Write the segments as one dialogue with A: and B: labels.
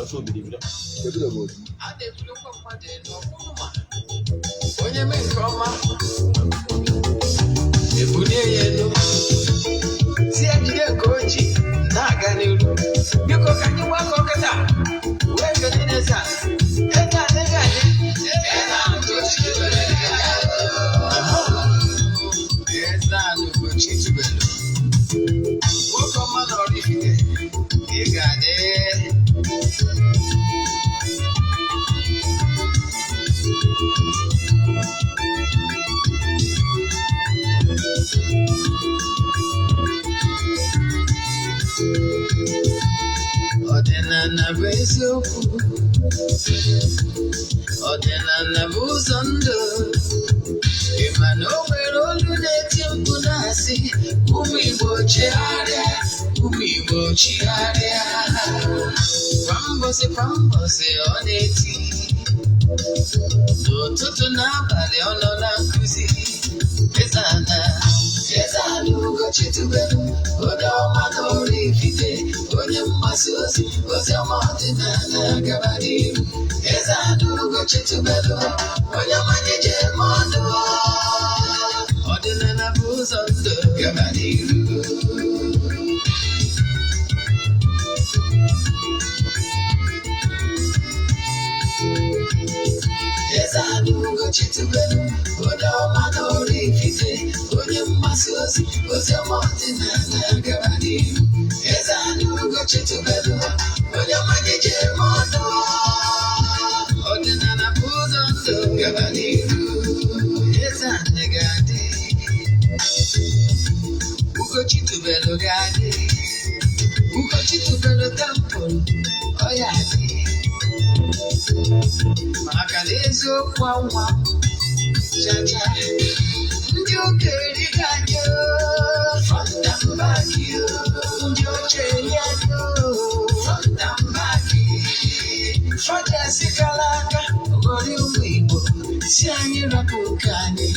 A: Ọsọ obido bido.
B: Ebido m.
C: A na-ebulukwa mmadụ elu ọfụma. Onye mee nke ọma, ebulie ya elu, si ya jide nke o ji na-aga n'iru. Biko, ka anyị gbakọ kịta wee kelee eze a. Eze a eze anyị, eze a Ugochi tubelu. Eze a Ugochi tubelu, nwoke ọma na Oraifite, ị ga-adị. Ọdịnala bụ eziokwu, ọdịnala bụ ụzọ ndụ. Ị ma na o nwere olu na-eti mkpu na-asị, "Ụmụ Igbo, chigharịa, ụmụ Igbo, chigharịa." Kwa mbọsị kwa mbọsị ọ na-eti, n'ụtụtụ n'abalị ọ nọ na nkụzi. Eze-Ana, Eze-Ana Ugochi tubelu, onye ọma na Oraifite, onye mgbasa ozi ozi ọma ọdịnala, gaba n'ihu. Eze-Ana Ugochi tubelu, onye ọma ji eme ọnụ. Ọdịnala bụ ụzọ ndụ, gaba n'ihu. Eze-Ana Ugochi tubelu, onye ọma na Oraifite, onye mgbasa ozi ozi ọma ọdịnala, gaba n'ihu. Eze-Ana Ugochi tubelu, onye ọma ji eme ọnụ. Ọdịnala bụ ụzọ ndụ, gaba n'ihu. Eze-Ana ga-adị, Ugochi tubelu ga-adị, Ugochi tubelu temple ọ ya adị, maka na eziokwu anwa chacha. Ndị ụka erighị anyị front and back, ndị oche eri anyị front and back. Fọdụsị kara aka ghọrọ ụmụ Igbo, si anyị rapụ nke anyị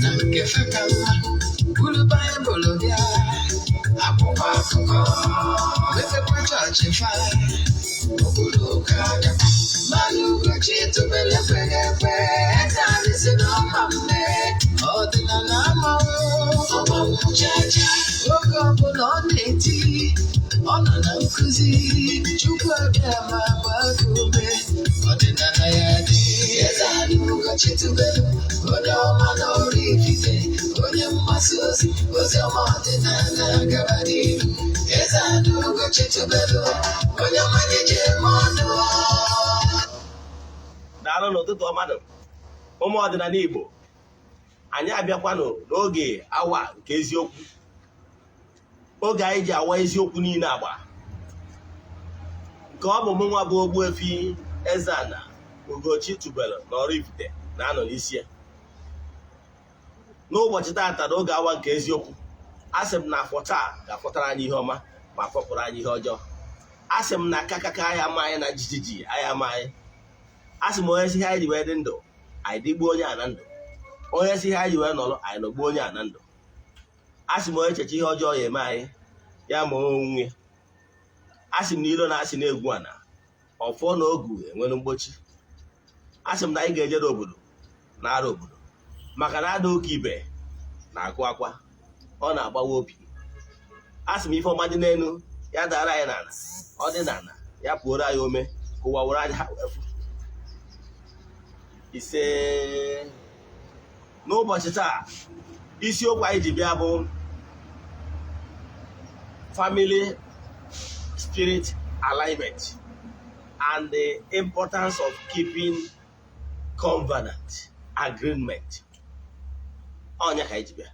C: na nke fe ka mma. Buru Baịbụl bịa, akwụkwọ akụkọ, mepekwa chọọchị fa obodo ụka aka. Mana Ugochi tubelu ekweghị ekwe. Eze anyị si na ọma mme, ọdịnala amanwụ ọmanwụ chacha. Oge ọbụla ọ na-eti, ọ nọ na nkụzi. Chukwu abịa ma gbaa gị ume, ọdịnala ya dị. Eze anyị Ugochi tubelu, onye ọma na Oraifite, onye mgbasa ozi ozi ọma ọdịnala, gaba n'ihu. Eze anyị Ugochi tubelu, onye ọma ji eme ọnụ.
A: Daalụ n'ụtụtụ ọma nụ, ụmụ ọdịnala Igbo. Anyị abịakwanụ n'oge awa nke eziokwu, oge anyị ji awa eziokwu niile agba. Nke ọ bụ mụ nwa bụ Ogbuefi Eze-Ana Ugochi tubelu na Oraifite na-anọ n'isi ya n'ụbọchị taata n'oge awa nke eziokwu. A sị m na afọ taa ga-afọtara anyị ihe ọma ma fọpụrụ anyị ihe ọjọọ. A sị m na kakaka anyị ama anyị, na jijiji anyị ama anyị. A sị m, onye si ihe anyị ji wee dị ndụ, anyị dịgbuo onye a na ndụ. Onye si ihe anyị ji wee nọrọ, anyị nọgbuo onye a na ndụ. A sị m, onye cheche ihe ọjọọ ya eme anyị, ya ma onwe. A sị m na ilo na-asị na-egwu ana ọfọ na ogu enwere mgbochi. A sị m na anyị ga-ejere obodo na ara obodo, maka na ada oke ibe na-akụ akwa, ọ na-agbawa obi. A sị m, ife ọma dị n'elu ya dara anyị n'ala, ọ dị n'ala ya pụoro anyị ome, ka ụwa were anya ha wee fụ. Ise. N'ụbọchị taa, isiokwu anyị ji bịa bụ family spirit alignment and the importance of keeping covenant agreement. Ọnya ka anyị ji bịa.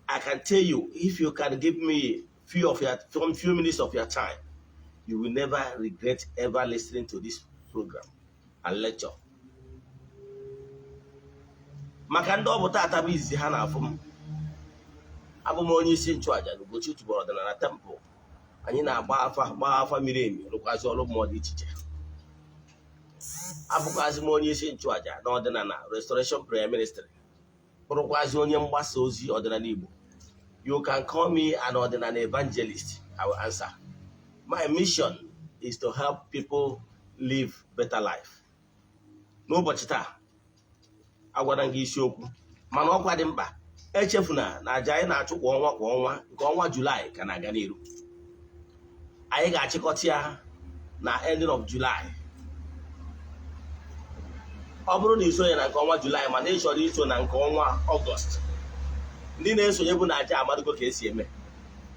A: I can tell you, if you can give me few of your some few minutes of your time, you will never regret ever listening to this program and lecture. Maka ndị ọ bụ tata bụ izizi ha na-afụ m, abụ m onye isi nchụaja na Ugochi tubelu ọdịnala temple. Anyị na-agba afa, gbaa afa miri emi, rụkwazị ọrụ mmụọ dị iche iche. Abụkwazị m onye isi nchụaja na ọdịnala Restoration Prayer Ministry, bụrụkwazị onye mgbasa ozi ọdịnala Igbo. You can call me an ọdịnala evangelist, I will answer. My mission is to help people live better life. N'ụbọchị taa, agwara m gị isiokwu, mana ọkwa dị mkpa. Echefuna na aja anyị na-achụ kwa ọnwa kwa ọnwa, nke ọnwa Julaị ka na-aga n'iru. Anyị ga-achịkọta ya na ending of July. Ọ bụrụ na ị sonye na nke ọnwa Julaị, mana ị chọrọ iso na nke ọnwa Ọgọst, ndị na-esonye bụ na aja amadụgo ka esi eme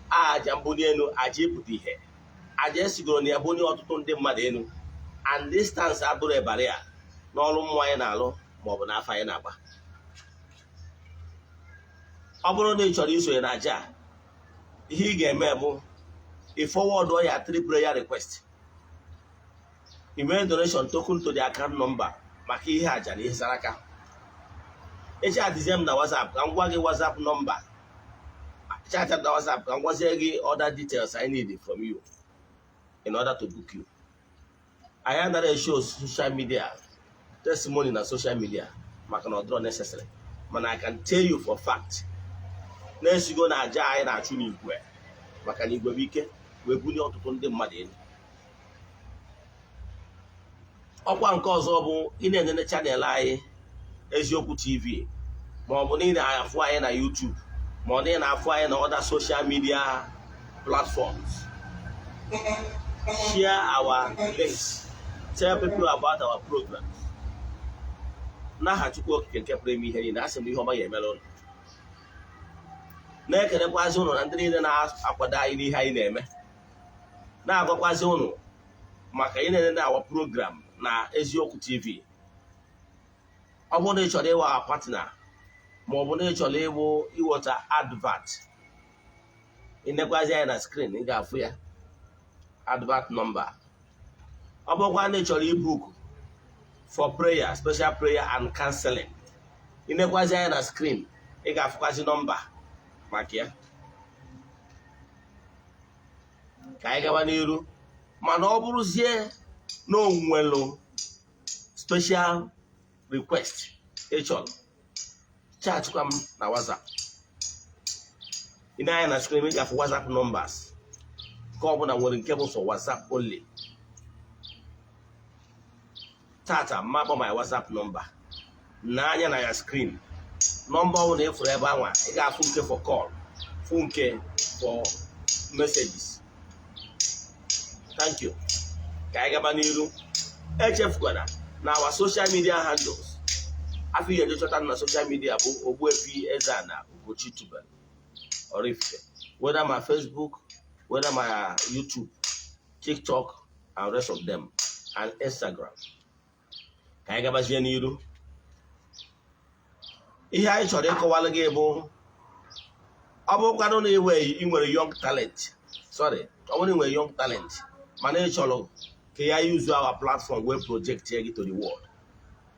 A: aja mbuli elu, aja ịpụta ihe, aja esigoro na ya bunye ọtụtụ ndị mmadụ elu, and distance abụrụ barrier n'ọrụ mmụọ anyị na-alụ maọbụ n'afọ anyị na-agba. Ọ bụrụ na ị chọrọ isonye na aja a, ihe ị ga-eme bụ ị forward ya three prayer request, email donation token to the account number maka ihe aja na ihe saraka. Echatizie m na WhatsApp ka m gwa gị WhatsApp number. Chat na WhatsApp ka m gwazie gị other details I need from you in order to book you. Anyị anaghị show social media testimony na social media maka na ọ dịrọ necessary, mana I can tell you for fact na-esigo na aja anyị na-achụ n'igwe, maka na igwe bụ ike, wee bunye ọtụtụ ndị mmadụ elu. Ọkwa nke ọzọ bụ ị na-enene channel anyị, Eziokwu TV, ma ọ bụ na ị na-afụ anyị na YouTube, ma ọ na ị na-afụ anyị na other social media platforms, share our links, tell people about our programs. N'aha Chukwu Okike nke pụrụ ime ihe niile, asị m ihe ọma ga-emere ụnụ. Na-ekelekwazi ụnụ na ndị niile na-akwado anyị n'ihe anyị na-eme, na-agwakwazi ụnụ maka ị na-enene our program na Eziokwu TV. Ọ bụrụ na ị chọrọ ịwa partner, ma ọ bụ na ị chọrọ ịbụ iweta advert, ịnekwazi anyị na screen, ị ga-afụ ya, advert number. Ọ bụrụkwa na ị chọrọ ibook for prayer, special prayer and counseling, ịnekwazi anya na screen, ị ga-afụkwazi nọmba maka ya. Ka anyị gaba n'iru. Mana ọ bụrụzie na o nwelu special request ị chọrọ, chatkwa m na WhatsApp. Ị na-anya na screen, ị ga-afụ WhatsApp numbers nke ọbụla nwere nke bụ sọ WhatsApp only. Tata mma akpọ my WhatsApp number n'anya na ya screen. Nọmba ọbụla ị fụrụ ebe anwa, ị ga-afụ nke for call, fụ nke for messages. Thank you. Ka anyị gaba n'iru. Echefukwana na our social media handles, afọ ihe chọta na social media bụ Ogbuefi Eze-Ana Ugochi tubelu Oraifite, whether my Facebook, whether my YouTube, TikTok and rest of them, and Instagram. Ka anyị gabazie n'iru. Ihe anyị chọrọ ịkọwalụ gị bụ, ọ bụrụkwanụ na iwe ị nwere young talent, sorry, ọ bụrụ na ị nwere young talent mana ị chọrọ ka ya use our platform wee project ya gị to the world,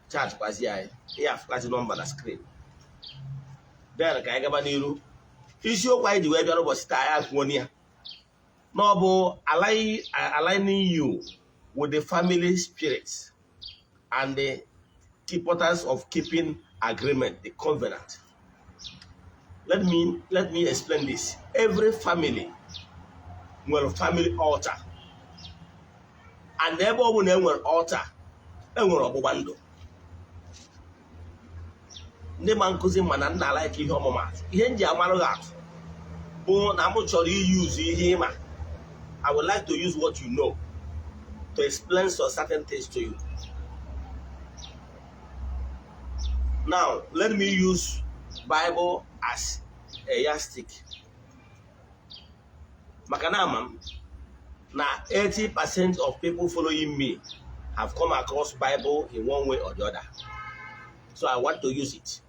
A: chatkwazi anyị. Ị afụkazi nọmba na screen. Then ka anyị gaba n'iru. Isiokwu anyị ji wee bịa n'ụbọchị taa, anyị akwuo ya na ọ bụ aligning you with the family spirit and the importance of keeping agreement, the covenant. Let me explain this. Every family nwere family altar, and ebe ọ bụla e nwere altar, e nwere ọgbụgba ndụ. Ndị ma nkụzi mana nna like ihe ọmụmatụ, ihe m ji amarụ gị atụ bụ na m chọrọ iyuzu ihe ịma. I would like to use what you know to explain some certain things to you. Now let me use Bible as a yardstick, maka na ama m na 80% of people following me have come across Bible in one way or the other, so I want to use it.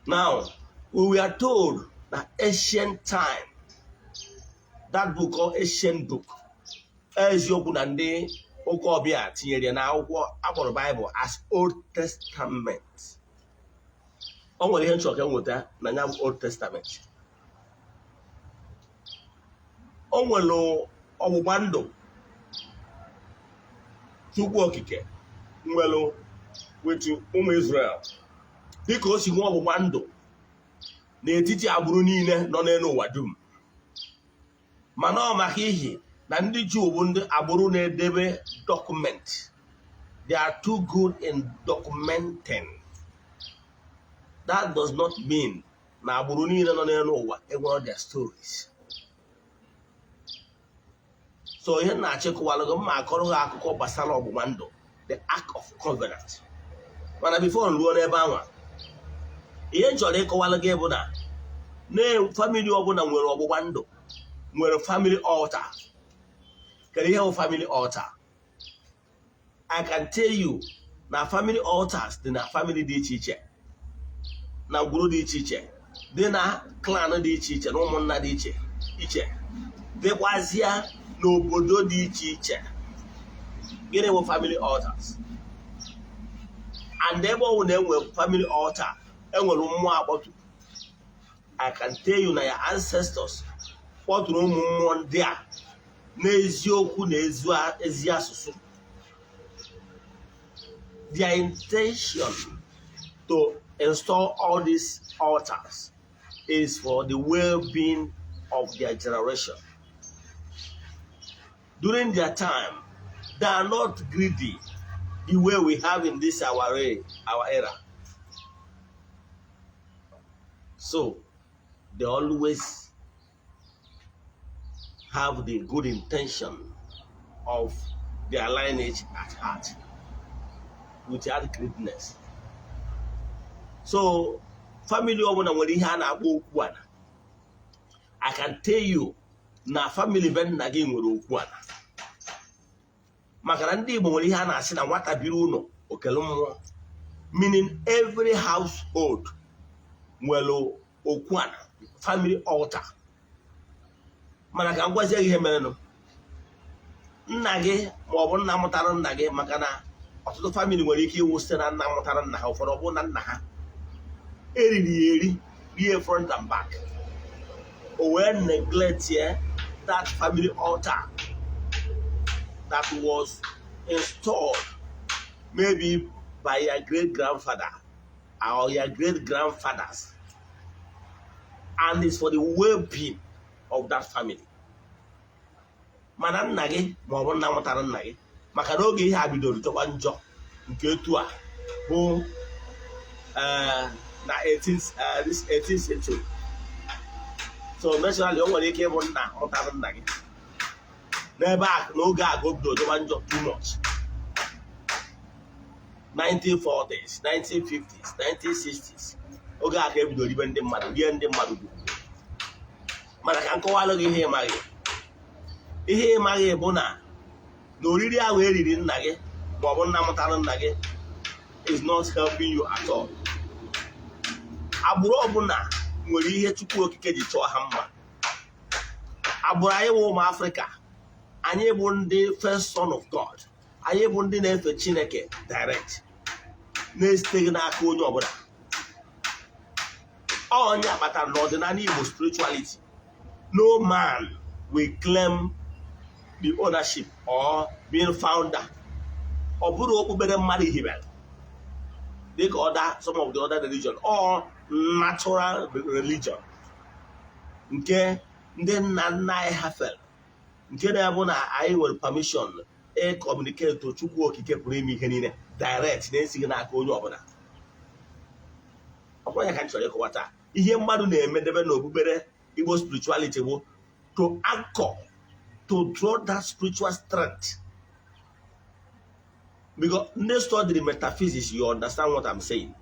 A: Now, we were told that ancient time, that book called ancient book, eziokwu na ndị ụka ọbịa tinyere ya n'akwụkwọ akpọrọ Bible as Old Testament. O nwere ihe nchọrọ ka nweta na ya bụ Old Testament. O nwere ọgbụgba ndụ Chukwu Okike nwere with ụmụ Israel, dịka o si nwee ọgbụgba ndụ n'etiti agbụrụ niile nọ n'elu ụwa dum. Mana ọ maka ihi na ndị Juu bụ ndị agbụrụ na-edebe document. They are too good in documenting. That does not mean na agbụrụ niile nọ n'elu ụwa enwere their stories. So ihe m na-achịkọwalụ gị, mma akọrọ gị akụkọ gbasara ọgbụgba ndụ, the Ark of Covenant. Mana before m ruo n'ebe anwa, ihe m chọrọ ịkọwalụ gị bụ na family ọbụla nwere ọgbụgba ndụ, nwere family altar. Kedu ihe bụ family altar? I can tell you na family altars dị na family dị iche iche, na ngwuru dị iche iche, dị na clan dị iche iche, na ụmụnna dị iche iche, dịkwazịa n'obodo dị iche iche. Gịnị bụ family altars? And ebe ọ bụ na enwere family altar, enwere mmụọ akpọtụ. I can tell you na your ancestors kpọtụrụ ụmụ mmụọ ndị a n'eziokwu na ezi asụsụ. Their intention to install all these altars is for the well-being of their generation. During their time, they are not greedy the way we have in this our era. So they always have the good intention of their lineage at heart without greediness. So family ọbụla nwere ihe a na-akpọ okwu ana. I can tell you na family be nna gị nwere okwu ana, maka na ndị Igbo nwere ihe a na-asị na nwata biri ụlọ okele mmụọ, meaning every household nwere okwu ana, family altar. Mana ka m gwazie gị ihe merenụ, nna gị ma ọ bụ nna mụtara nna gị, maka na ọtụtụ family nwere ike iwu site na nna mụtara nna ha, ụfọdụ ọ bụ na nna ha eriri ya eri, rie front and back, o wee neglect that family altar that was installed maybe by your great grandfather or your great grandfathers, and it's for the well-being of that family. Mana nna gị ma ọ bụ nna mụtara nna gị, maka na oge ihe a bidoro jọkwa njọ nke etu a bụ na 18th this 18th century. So naturally, o nwere ike ịbụ nna mụtara nna gị n'ebe a, n'oge a ka o bidoro jọba njọ too much, 1940s, 1950s, 1960s, oge a ka ebidoro ibe ndị mmadụ rie ndị mmadụ gburu. Mana ka m kọwalụ gị ihe ịmaghị. Ihe ịmaghị bụ na oriri ahụ eriri nna gị ma ọ bụ nna mụtara nna gị is not helping you at all. Agbụrụ ọbụla nwere ihe Chukwu Okike ji chọọ ha mma. Agbụrụ anyị bụ ụmụ Afrịka, anyị bụ ndị first son of God. Anyị bụ ndị na-efe Chineke direct, na-esiteghị n'aka onye ọbụla. Onye kpatara n'ọdịnala Igbo spirituality, no man will claim the ownership or being founder. Ọ bụrụ okpukpere mmadụ hibere dịka other, some of the other religion or natural religion nke ndị nna nna anyị ha fere, nke na-abụ na anyị nwere permission e communicate to Chukwu Okike pụrụ ime ihe niile direct, na-esighị n'aka onye ọbụla. Ọ bụrụ ya ka m chọrọ ịkọwa taa. Ihe mmadụ na-emedebe n'okpukpere Igbo spirituality bụ to anchor, to draw that spiritual strength, because ndị study metaphysics, you understand what I'm saying.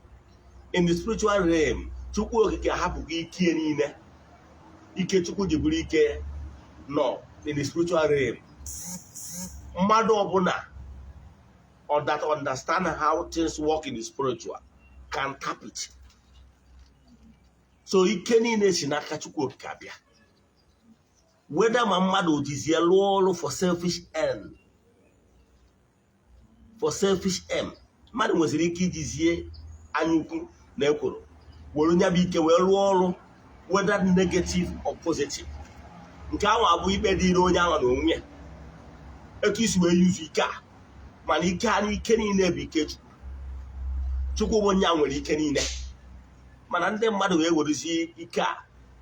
A: In the spiritual realm, Chukwu Okike ahapụghị ike niile. Ike Chukwu ji bụrụ ike nọ in the spiritual realm. Mmadụ ọbụla or that understand how things work in the spiritual can tap it. So ike niile si n'aka Chukwu Okike abịa, whether ma mmadụ jizie lụọ ọrụ for selfish end, for selfish aim. Mmadụ nwesịrị ike ijizie anyaukwu na ekworo were nya bụ ike wee rụọ ọrụ, whether negative or positive. Nke ahụ abụ ikpe dịrị onye ahụ na onwe ya, etu isi wee yuzu ike a. Mana ike a, ike niile bụ ike Chukwu. Chukwu bụ nya nwere ike niile. Mana ndị mmadụ wee werezi ike a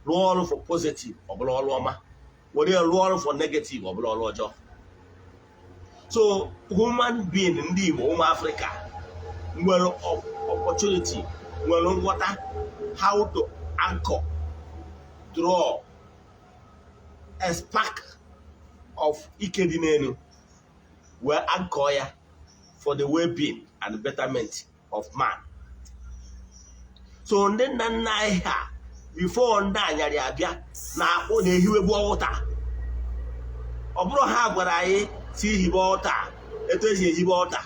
A: rụọ ọrụ for positive, ọ bụla ọrụ ọma. Were ya rụọ ọrụ for negative, ọ bụla ọrụ ọjọọ. So human being, ndị Igbo, ụmụ Afrịka nwere opportunity, nwere nghọta how to anchor, draw a spark of ike dị n'elu, wee anchor ya for the well-being and betterment of man. So ndị nna nna anyị ha, before ndị anyarị abịa, na-akpụ na-ehiwebu altar. Ọ bụrụ ha gwara anyị si hibe altar, etu esi ehibe altar,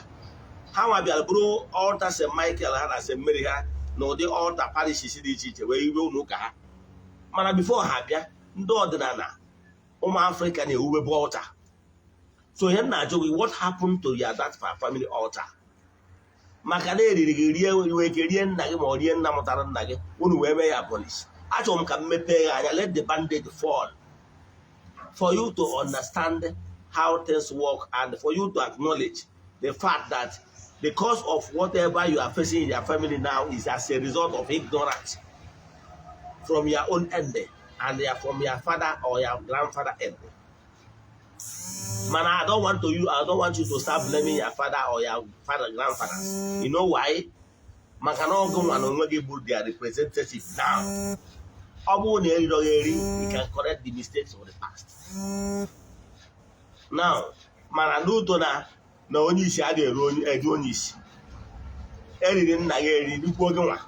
A: ha nwa bịara bụrụ altar St. Michael ha na St. Mary ha na ụdị altar parishes dị iche iche wee hiwe ụlọ ụka ha. Mana before ha bịa, ndị ọdịnala ụmụ Afrịka na-ewuwebu altar. So ihe m na-ajụ gị, what happened to your that family altar? Maka na eriri gị rie, nwere ike rie nna gị ma ọ rie nna mụtara nna gị, unu wee mee ya abolish. Achọrọ m ka m mepee gị anya. Let the bandage fall for you to understand how things work and for you to acknowledge the fact that the cause of whatever you are facing in your family now is as a result of ignorance from your own end and from your father or your grandfather end. Man, I don't want you to start blaming your father or your father grandfathers. You know why? Maka na ọgụ nwa na onwe gị bụ their representative now. Ọ bụrụ na eriro gị eri, you can correct the mistakes of the past. Now, mana n'uto na onye isi adịghị eru onye edu onye isi. Eriri nna gị eri nnukwu oge nwa.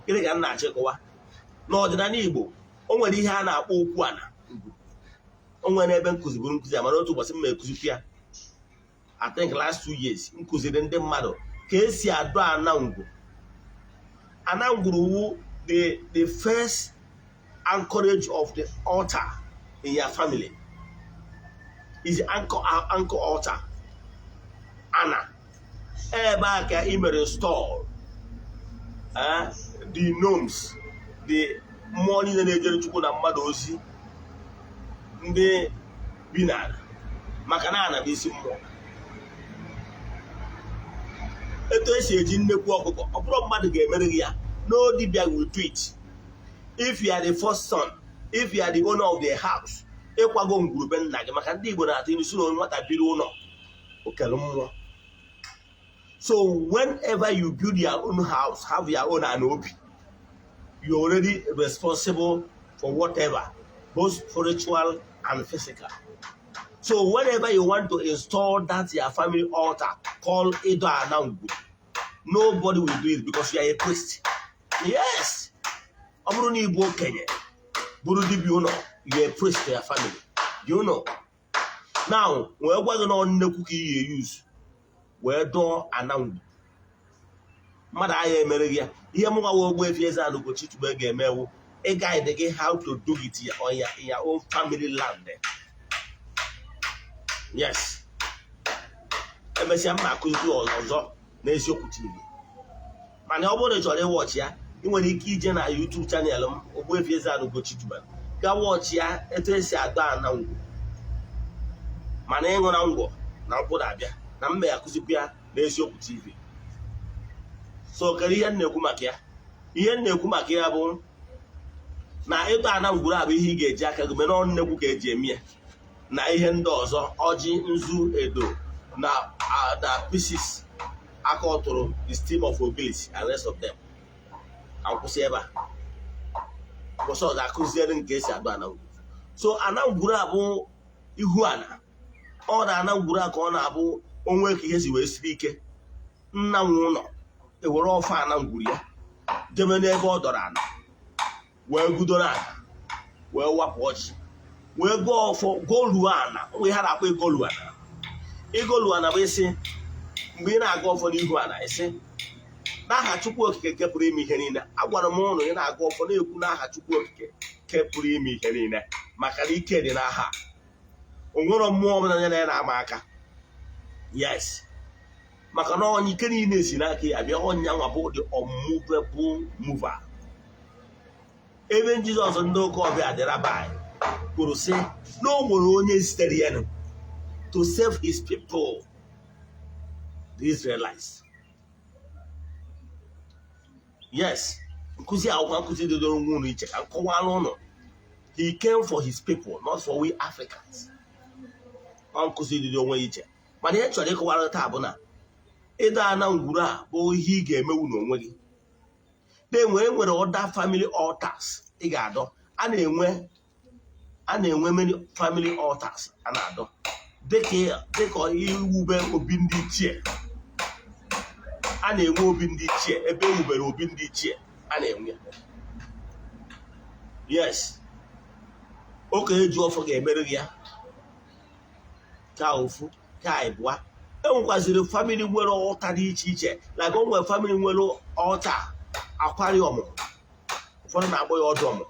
A: Gịnị ka m na-achịkọwa? N'ọdịnala Igbo, o nwere ihe a na-akpọ okwu ana. O nwere ebe nkụziburu nkụzi a, mana otu ụbọchị m ma ekụzikwu ya. I think last 2 years m kụziri ndị mmadụ ka esi adọ ana ngwu. Ana ngwuru wu the first anchorage of the altar in your family, is the anchor altar. Ana ebe a ka ị mere install the gnomes, the mmụọ niile na-ejere Chukwu na mmadụ ozi, ndị bi n'ala, maka na ana bụ isi mmụọ. Etu esi eji nnekwu ọkụkọ, ọ bụrụ mmadụ ga-emere gị ya, no dibia will do it. If you are the first son, if you are the owner of the house, ịkwago ngwurube nna gị, maka ndị Igbo na-atụ ilu si na nwata biri ụlọ okele mmụọ. So whenever you build your own house, have your own obi, you're already responsible for whatever, both spiritual and physical. So whenever you want to install that your family altar called Ido Anangwu, nobody will do it because you are a priest. Yes. Ọ bụrụ na ị bụ okenye, bụrụ dibịa ụlọ, you are a priest to your family. Do you know? Now, wee gwa gị na ọ nnekwu ka ị ga-use wee dọọ anangwu. Mmadụ agha emere gị ya. Ihe mụ nwa Ogbuefi Eze-Ana Ugochi Tubelu ga-emewu ịguide gị how to do it on your, in your own family land. Yes, emesịa mma akụzi ọzọ n'Eziokwu TV. Mana ọ bụrụ na ị chọrọ ịwatch ya, ị nwere ike ije na YouTube channel m, Ogbuefi Eze-Ana Ugochi Tubelu, ga watch ya etu esi adọ ana ngwu. Mana ịṅụ na ngwọ na nkwụ na-abịa na mma ya akụzikwa ya n'Eziokwu TV. So kedu ihe m na-ekwu maka ya? Ihe m na-ekwu maka ya bụ na ịtọ ana ngwuru a bụ ihe ị ga-eji aka gị mee n'ọnụ nnekwu ka eji eme ya na ihe ndị ọzọ, ọjị, nzu, edo na pieces aka ọtụrụ, the steam of ogilisi and rest of them. Ka m kwụsị ebe a. Kwụsị ọzọ akụziere nke esi adụ ana ngwuru. So ana ngwuru a bụ ihu ana. Ọ na ana ngwuru a ka ọ na-abụ onwe ka ihe si wee siri ike, nna nwe ụlọ ewere ọfọ ana ngwuru ya debe n'ebe ọ dọrọ ana, wee gudoro ana, wee wapụ ọjị, wee gụọ ọfọ, goluo ana. Onwe ha na-akpọ ịgolu ana. Ịgolu ana bụ isi mgbe ị na-aga ọfọ n'ihu ana, isi n'aha Chukwu Okike nke pụrụ ime ihe niile. Agwara m ụnụ, ị na-aga ọfọ, na-ekwu n'aha Chukwu Okike nke pụrụ ime ihe niile, maka na ike dị n'aha. O nwere mmụọ ọbụla ya na ya na-ama aka. Yes, maka na ọnya ike niile si n'aka ya bịa. Ọnya nwa bụ the unmovable mover. Ebe Jizọs, ndị ụka ọbịa dị rabbi kwuru sị na o nwere onye zitere ya nụ to save his people, the Israelites. Yes, nkụzi akwụkwọ nkụzi dodoro nwa ụnụ iche ka m kọwara ụnụ ka He came for his people, not for we Africans. Ọ nkụzi dị onwe ya iche, mana ihe m chọrọ ịkọwara taa bụ na ịdọ ana ngwuru a bụ ihe ị ga-emewu n'onwe gị. Na enwere other family altars ị ga-adọ. A na-enwe many family altars a na-adọ, dịka iwube obi ndị ichie. A na-enwe obi ndị ichie, ebe e wubere obi ndị ichie a na-enwe. Yes, okenye ji ọfọ ga-emere gị ya ka ofu ka ịbụa. Enwekwaziri family nwere altar dị iche iche, like o nwere family nwere altar akwari ọmụmụ, ụfọdụ na-akpọ ya ọdụ ọmụmụ.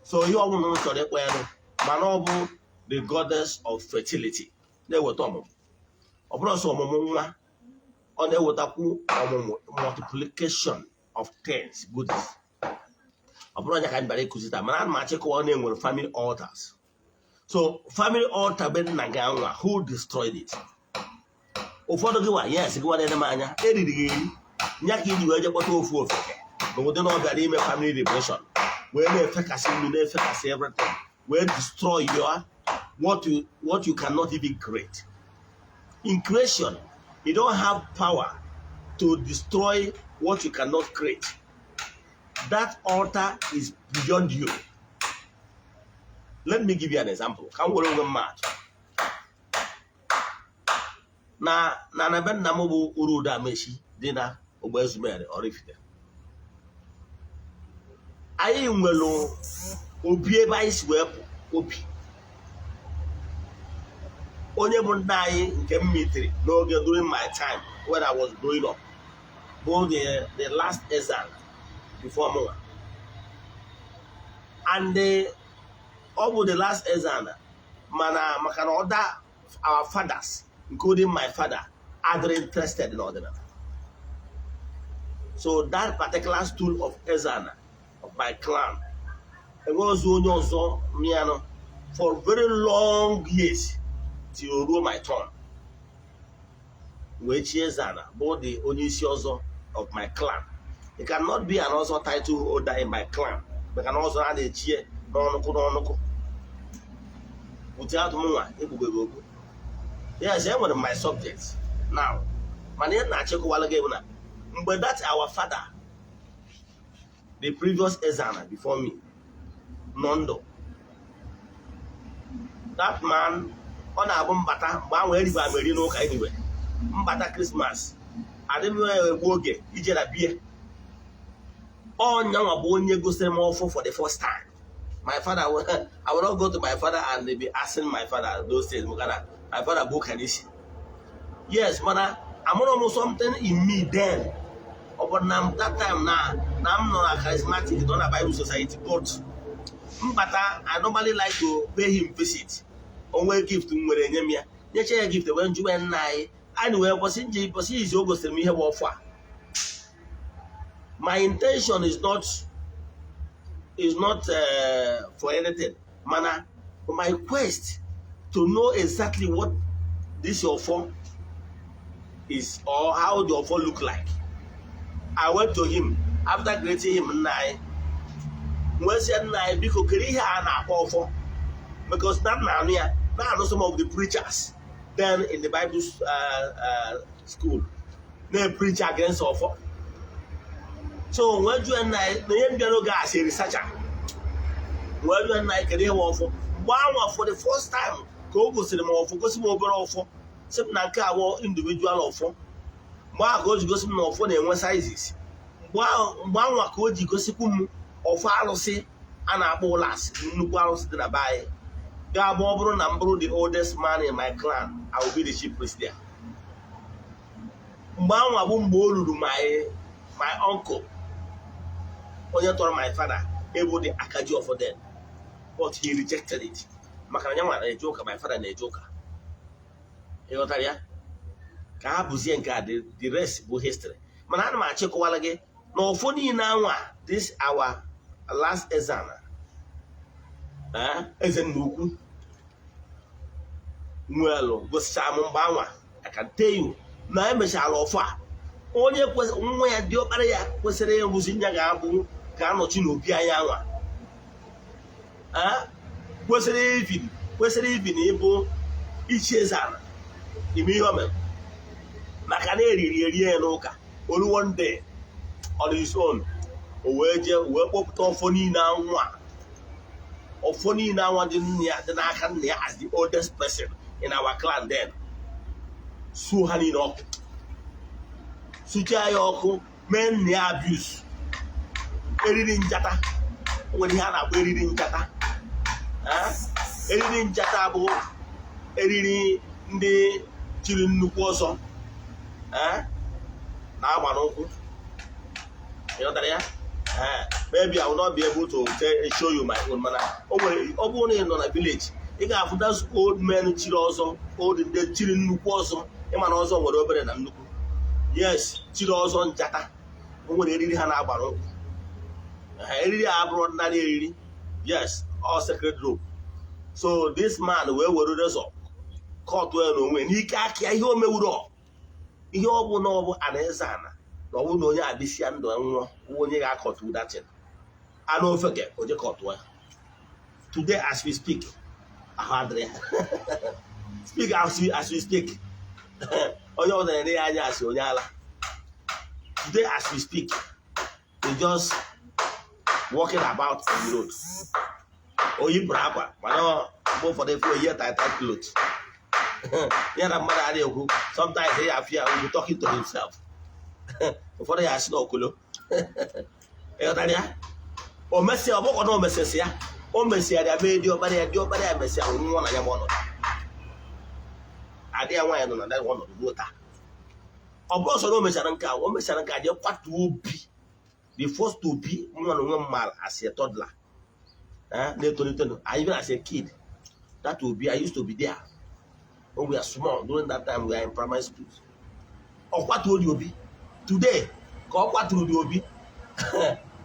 A: So ihe ọbụla m chọrọ ịkpọ ya nụ, mana ọ bụ the goddess of fertility, na-eweta ọmụmụ. Ọ bụrụ sọ ọmụmụ nwa, ọ na-ewetakwu ọmụmụ, multiplication of things, goodies. Ọ bụrụ onye ka anyị bịara ịkụzi taa, mana ana m achịkọwa na enwere family altars. So family altar be nna gị anwa, who destroyed it? Ụfọdụ gị nwa, yes, gị nwa na-ene m anya, eriri gị eri nya ka iji wee je kpọta ofu ofeke na ụdị na ọ bịara ime family liberation, wee na-efekasị nnu, na-efekasị everything, wee destroy your what you cannot even create. In creation, you don't have power to destroy what you cannot create. That altar is beyond you. Let me give you an example. Ka m were onwe m atụ. Na be nna m bụ Urudu Amechi dị na Ogbe Ezumere, Oraifite, anyị nwere obi ebe anyị si wee pụ. Obi onye bụ nna anyị nke m mitiri n'oge, during my time when I was growing up, bụ the last Ezana before mụnwa, and ọ bụ the last Ezana, mana maka na other our fathers, including my father, adịrị interested n'ọdịnala, so that particular stool of Ezana of my clan, enwere ozi onye ọzọ mịanụ for very long years till o ruo my turn wee chie Ezana, bụ the onye isi ọzọ of my clan. It cannot be an ọzọ title holder in my clan, maka na ọzọ a na-echie n'ọnụkụ n'ọnụkụ without mụnwa ekpubere okwu. Yes, enwere m my subject now, mana ihe na-achịkọwala gị bụ na mgbe that our father, the previous Ezana before me, nọ ndụ, that man, ọ na-abụ mbata mgbe ahụ eriba m eri n'ụka. Anyway, mbata Christmas adịghị m egbu oge ije na bie. Ọnyanwa bụ onye gosiri m ọfụ for the first time. My father, I will not go to my father and be asking my father those things, maka na my father bụ ụka n'isi. Yes, mana amụrụ m something in me then. Ọ bụ na that time na m nọ na charismatic, nọ na Bible Society, but mbata, I normally like to pay him visit. Onwe gift m nwere, enye m ya, nyecha ya gift, wee njụwe nna anyị. Anyị wee bọsị nji bọsị izi o gosiri m ihe bụ ọfụ a. My intention is not for anything, mana my quest to know exactly what this ọfọ is or how the ọfọ look like. I went to him after greeting him, "Nna anyị," wee sị, "Nna anyị, biko, kedu ihe a na-akpọ ọfọ?" Because na na-anụ ya, na-anụ some of the preachers then in the Bible school na-preach against ọfọ. So wee jụọ nna anyị na ihe m bịara oge a as a researcher, wee jụọ nna anyị kedu ihe bụ ọfọ. Mgbe anwa, for the first time ka o gosiri m ọfọ, gosi m obere ọfọ, sị m na nke a bụ individual ọfọ. Mgbe ahụ ka o ji gosi m na ọfọ na-enwe sizes. Mgbe anwa ka o ji gosikwu m ọfọ arụsị a na-akpọ ụlasị, nnukwu arụsị dị na be anyị, ga-abụ ọ bụrụ na m bụrụ the oldest man in my clan, I will be the chief priest there. Mgbe anwa bụ mgbe o ruru my uncle, onye tọrọ my father, ịbụ the akaji ọfọ then, but he rejected it maka na ya nwa na-eje ụka, my father na-eje ụka. Ịghọtara ya? Ka ha bụzie nke a, the rest bụ history. Mana ana m achịkọwara gị na ọfọ niile anwa, this our last Ezana, eze nna ukwu nwelu, gosicha m mgbe anwa. I can tell you na emechara ọfọ a, onye nwa ya dị ọkpara ya kwesịrị ịrụzi nya ga-abụ ga-anọchi n'obi anyị anwa. Eh? Kwesịrị ibi na ịbụ ichi eze ala ime ihe o mere, maka na eriri erie ya n'ụka olu. One day, on his own, o wee jee wee kpọpụta ọfọ niile anwa, ọfọ niile anwa dị nna ya, dị n'aka nna ya as the oldest person in our clan then, suo ha niile ọkụ, suchaa ya ọkụ, mee nna ya abuse. Eriri njata, o nwere ihe a na-akpọ eriri njata. Eh? Eriri njata bụ eriri ndị chiri nnukwu ọzọ, eh, na-agba n'ụkwụ. Ịghọtara ya? Eh, maybe I will not be able to show you my own, mana o nwere, ọ bụrụ na ị nọ na village, ị ga-afụ those old men chiri ọzọ, old ndị chiri nnukwu ọzọ. Ịma na ọzọ nwere obere na nnukwu. Yes, chiri ọzọ njata, o nwere eriri ha na-agba n'ụkwụ. Eh, eriri a abụrụ ordinary eriri. Yes, all sacred rope. So this man wee were razor cut ya n'onwe n'ike aka ya. Ihe o mewuru, ihe ọ bụ na ọ bụ ana eze ana na ọ bụrụ na onye abịsịa ndụ nwụọ, wụ onye ga-akọtu datin anụ ofeke oje kọtụọ ya. Today as we speak, ahụ adịrị ya. Speak as we speak, onye ọbụla na-ere ya anya asị onye ala. Today as we speak, he just walking about on the road. O yipụrụ akwa, mana mgbe ụfọdụ efu oyihe tight tight cloth ya na mmadụ adịghị ekwu. Sometimes ya afịa will be talking to himself. Ụfọdụ ya asị na okolo. Ịghọtara ya? O mesịa, ọ bụkwa na o mesịsị ya, o mesịara ya mee diọkpara ya. Diọkpara ya mesịa nwụọ na ya bụ ọnọdụ. Adị ya nwaanyị nọ na ya ọnọdụ ruo taa. Ọ bụrụ sọ na o mechara nke a, o mechara nke a, jee kwatuo obi, the first obi nwa na onwe m maara as a toddler, eh, na-etolite, I even as a kid, that obi I used to be there when we are small. During that time we are in primary school. Ọ kwatuo the obi. Today ka ọ kwaturu the obi,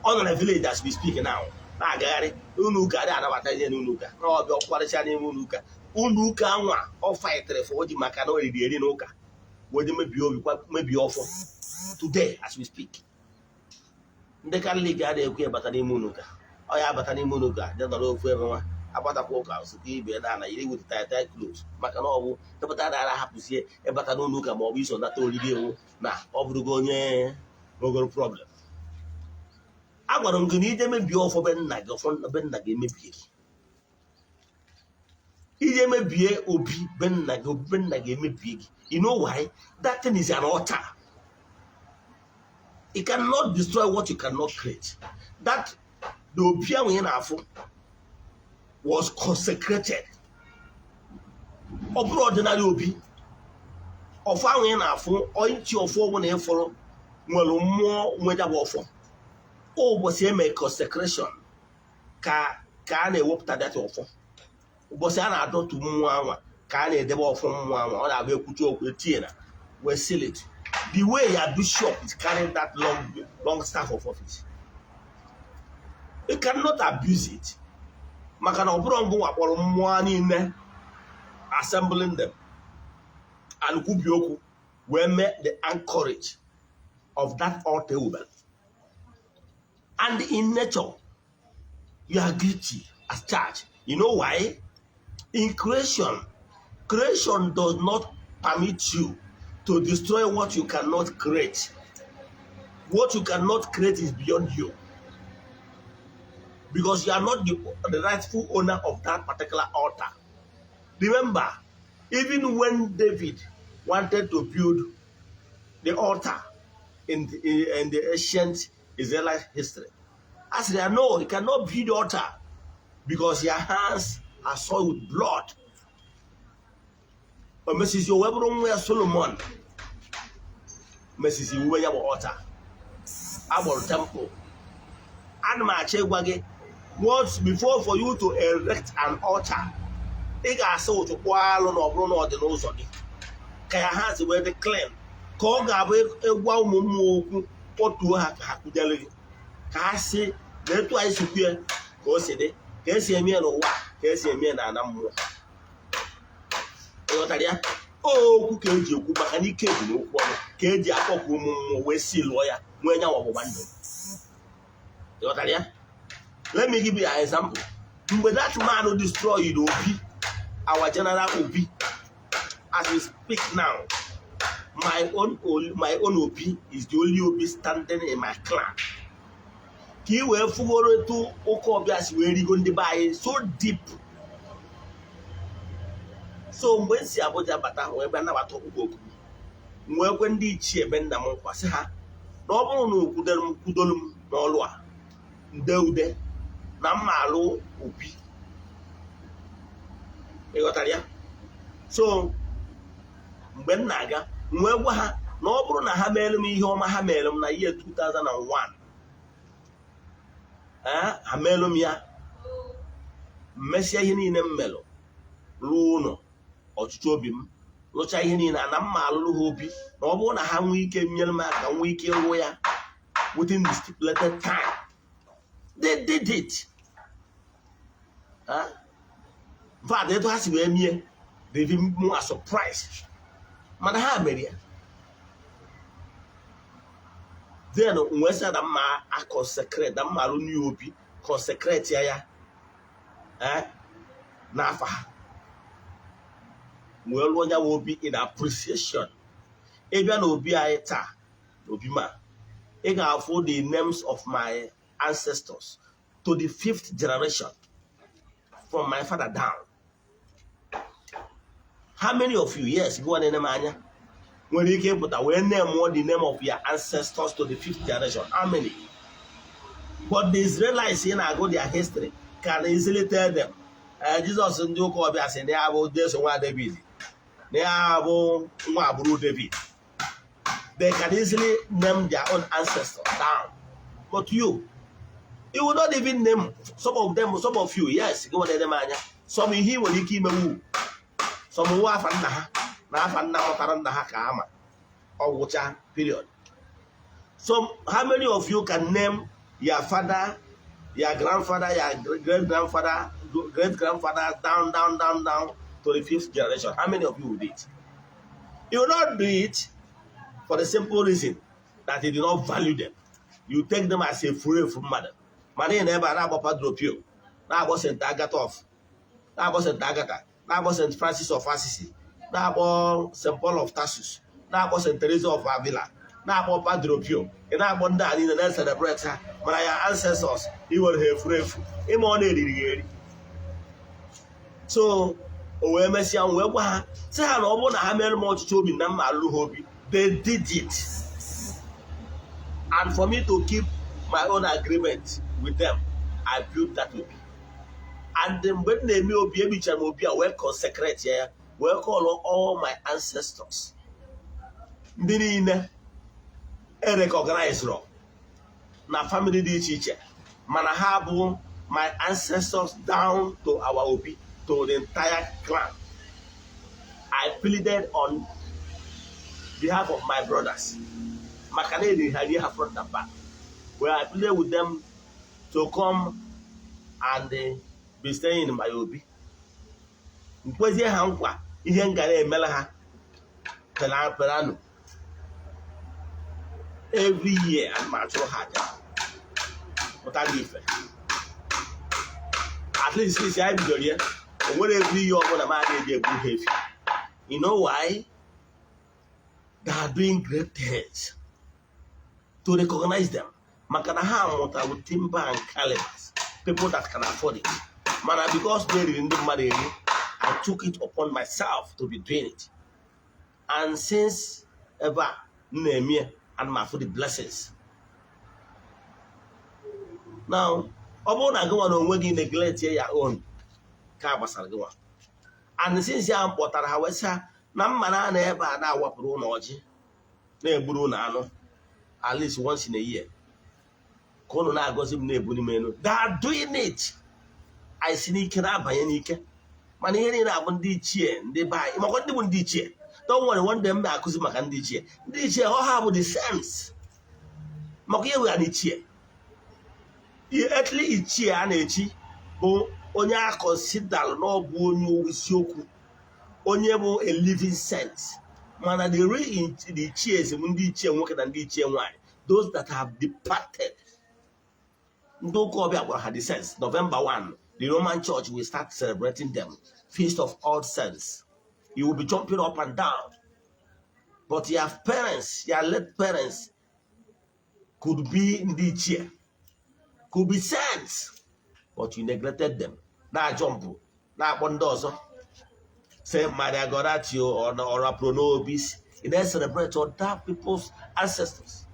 A: ọ nọ na village as we speak now, na-agagharị ụlọ ụka, adịghị anabata ihe n'ụlọ ụka, na ọbịa ọkwarịcha n'ime ụlọ ụka. Ụlọ ụka nwa ọ fightịrị for o ji maka na o riri eri n'ụka wee je mebie obi, mebie ọfọ. Today as we speak, ndị Katọlik adịghị ekwe ịbata n'ime ụlọ ụka. Ọ ya abata n'ime ụlọ ụka, je nọrọ ofu ebe nwa agbatakwa ụka ozugbo ibe na ana yiri with tight tight clothes, maka na ọ bụ ịpụta na ara hapụzie ịbata n'ụlọ ụka ma ọ bụ iso nata oriri ewu na ọ bụrụgo onye nwegoro problem. Agwara m gị na ije mebie ọfọ be nna gị, ọfọ be nna gị emebie gị. Ije mebie obi be nna gị, obi be nna gị emebie gị. You know why? That thing is an altar. You cannot destroy what you cannot create. That the obi ahụ ị na-afụ was consecrated. Ọ bụrụ ordinary obi, ọfọ ahụ ị na-afụ, ichi ọfọ ọbụla ị fụrụ nwere mmụọ nwejabụ ọfọ. Ụbọchị eme consecration ka a na-ewepụta data ọfọ. Ụbọchị a na-adọtu mmụọ anwa ka a na-edebe ọfọ mmụọ anwa. Ọ na-abụ ekwuchi okwu, etinye na wee seal it. The way your bishop is carrying that long long staff of office, you cannot abuse it, maka na ọ bụrụ ngụ wakpọrọ mmụọ niile, assembling them and kwubi okwu wee mee the anchorage of that altar ewubere. And in nature, you are guilty as charged. You know why? In creation, creation does not permit you to destroy what you cannot create. What you cannot create is beyond you, because you are not the rightful owner of that particular altar. Remember, even when David wanted to build the altar in the ancient Israelite history, I said, "No, you cannot build the altar because your hands are soiled with blood." O mesisi o wee bụrụ nwa ya Solomon mesisi wuwe ya bụ altar agbọrọ temple. Ana m achọ ịgwa gị, once before for you to erect an altar, ị ga-asa ụtụkpụ alụ na ọ bụrụ na ọ dị n'ụzọ gị ka ya ha si wee dị clean, ka ọ ga-abụ ịgwa ụmụ mmụọ okwu, kpọtuo ha ka ha kwudere gị, ka ha si na etu anyị si kwue ka o si dị, ka esi eme ya n'ụwa, ka esi eme ya n'ala mmụọ. Ịghọtara ya? Okwu ka eji ekwu, maka na ike dị n'okwu ọnụ ka eji akpọkọ ụmụ mmụọ wee si lụọ ya, nwee nyanwa ọgbụgba ndụ. Ịghọtara ya? Let me give you an example. Mgbe that man destroyed obi, our general obi, as we speak now, my own obi is the only obi standing in my clan. Ka ị wee fugoro etu ụka ọbịa si wee rigo ndị be anyị so deep. So mgbe m si Abuja bata wee bịa nabata ọkpụkpọ oku m, wee kwe ndị ichie ebe nna m nkwa, sị ha na ọ bụrụ na okwudoro m, kwudoro m n'ọlụ a nde ude na mma alụ obi. Ị ghọtara ya? So mgbe m na-aga, m wee gwa ha na ọ bụrụ na ha meere m ihe ọma ha mere m na year 2001, ee, ha meelu m ya, mmesịa ihe niile m melụ, rụọ ụlọ ọchịchị obi m, rụchaa ihe niile na mma alụrụ ha obi, na ọ bụrụ na ha nwee ike nyere m aka, nwee ike ịrụ ya within the stipulated time. They did it. Huh? In fact, etu ha si wee mie, they even more surprised, mana ha mere ya. Then wee sị na mma a consecrate, na mma alụ new obi, consecrate ya ya n'afa ha, wee lụọ ya obi in appreciation. Ịbịa na obi anyị taa, obi ma ị ga-afụ the names of my ancestors to the fifth generation from my father down. How many of you, yes, gị na-ene m anya, nwere ike ịpụta wee name the name of your ancestors to the fifth generation? How many? But the Israelites ị na-agụ their history can easily tell them. Jizọs ndị ụka ọbịa sị na ya bụ Jesu nwa David, na ya bụ nwa agbụrụ David. They can easily name their own ancestors down, but you will not even name some of them. Some of you, yes, gị nwere m anya, some ihe ị nwere ike imewu, some nwa afa nna ha na afa nna mụtara nna ha ka ama ọgwụcha, period. So how many of you can name your father, your grandfather, your great grandfather, great grandfather, down, down, down, down to the fifth generation? How many of you will do it? You will not do it for the simple reason that you do not value them. You take them as a furu mmadụ. Mana ị na ebe a na-agba Padre Pio, na-agbọ St. Agatha of na-agbọ St. Agatha, na-agbọ St. Francis of Assisi, na-akpọ St. Paul of Tarsus, na-akpọ St. Teresa of Avila, na-akpọ Padre Pio. Ị na-akpọ ndị a niile, na-celebrate ha, mana ya ancestors iwere ha efuru efu. Ịma ọ na-eriri ya eri. So o wee mesịa, m wee gwa ha, sị ha na ọ bụrụ na ha mere m ọchịchị obi, na mma alụ ha obi. They did it, and for me to keep my own agreement with them, I built that obi. And mgbe m na-eme obi, ebichara m obi a, wee consecrate ya, wee call all my ancestors, ndị niile e recognize na family dị iche iche, mana ha bụ my ancestors down to our obi, to the entire clan. I pleaded on behalf of my brothers, maka na eriri ha, rie ha front and back, where I pleaded with them to come and be staying in my obi. Nkwezie ha nkwa ihe m ga na-emela ha per annum, every year. Ana m achụrụ ha aja pụtara ife. At least since anyị bidoro ya, o nwere every year ọbụla m adịghị eji ebu ha efi. You know why? They are doing great things to recognize them, maka na ha mụtara timber and calibers, people that can afford it. Mana because they riri ndị mmadụ eri, I took it upon myself to be doing it, and since ever m na-eme ya, ana m afụ the blessings. Now, ọ bụrụ na gị nwa na onwe gị neglect ya own ka gbasara gị nwa. And since ya m kpọtara ha, wee sị ha na mma na ana ebe a na-awapụrụ ụlọ ọjị, na-egburu ụlọ anụ at least once in a year, ka ụnụ na-agọzi m, na-ebuli m elu. They are doing it. Anyị si n'ike na-abanye n'ike, mana ihe niile abụ ndị ichie, ndị be anyị, makwa ndị bụ ndị ichie. Don't worry, one day m na-akụzi maka ndị ichie. Ndị ichie ọ ha bụ the sense maka ihe wegara ichie. Earthly ichie a na-echi bụ onye a consider na ọ bụ onye isiokwu, onye bụ a living saint. Mana the real the ichie bụ ndị ichie nwoke na ndị ichie nwanyị, those that have departed. Ndị ụka ọbịa gwara ha the sense November 1. The Roman Church will start celebrating them, Feast of All Saints. You will be jumping up and down, but your parents, your late parents, could be ndị ichie, could be saints, but you neglected them. Na-ajump, na-akpọ ndị ọzọ, say Maria Goretti or Ora Pro Nobis. You then celebrate other people's ancestors,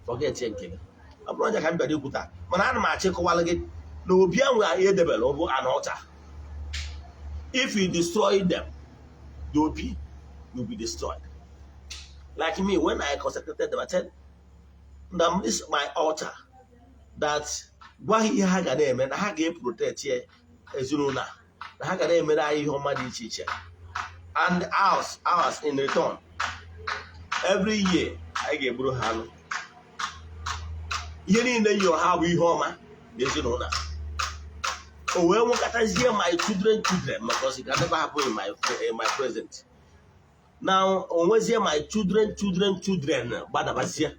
A: forget ya nke gị. Ọ bụrụ onye ka m bịara ikwu taa, mana ana m achọ ịkọwara gị na obi ahụ anyị edebere bụ an altar. If you destroy them, the obi will be destroyed. Like me, when I consecrated them, I said, "Now this is my altar," that gwa ha ihe ha ga na-eme, na ha ga-eprotect ya, ezinụlọ a, na ha ga na-emere anyị ihe ọma dị iche iche, and ours in return, every year anyị ga-egburu ha anụ. Ihe niile yi ha bụ ihe ọma na ezinụlọ a. O wee nwekọtazie my children children, because it can never happen in my present now. O nwezie my children children children gbadabazie,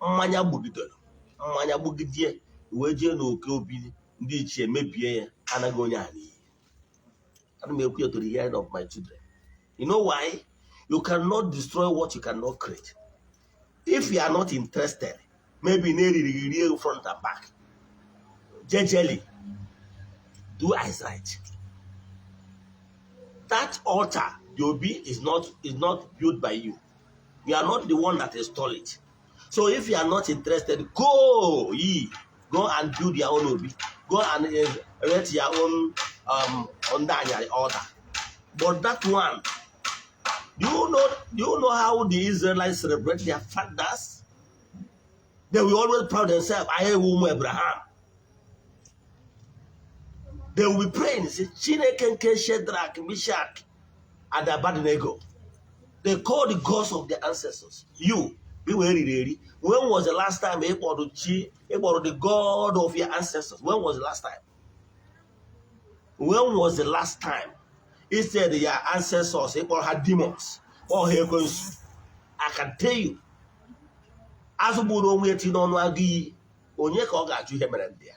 A: mmanya gbugidere mmanya gbugidie, wee jee n'oke obi ndị ichie mebie ya, anaghị onye a n'iyi. Ana m ekwu ya to the hearing of my children. You know why? You cannot destroy what you cannot create. If you are not interested, maybe na-eriri gị rie front and back, jejely do as right. That altar, the obi, is not built by you. You are not the one that installed it. So if you are not interested, go ye go and build your own obi, go and erect your own under altar. But that one, do you know how the Israelites celebrate their fathers? They will always proud themselves, "I am Abraham." They will be praying, say, "Chineke nke Shadrach, Meshach and Abednego." They call the gods of their ancestors. You be were eri. When was the last time ị kpọrọ chi, ị kpọrọ the God of your ancestors? When was the last time? When was the last time? Instead, your ancestors, ị kpọrọ ha demons, kpọọ ha ekwensu. I can tell you, azụ gburu onwe ya tinye n'ọnụ agụ iyi, onye ka ọ ga-ajụ ihe mere ndị ya?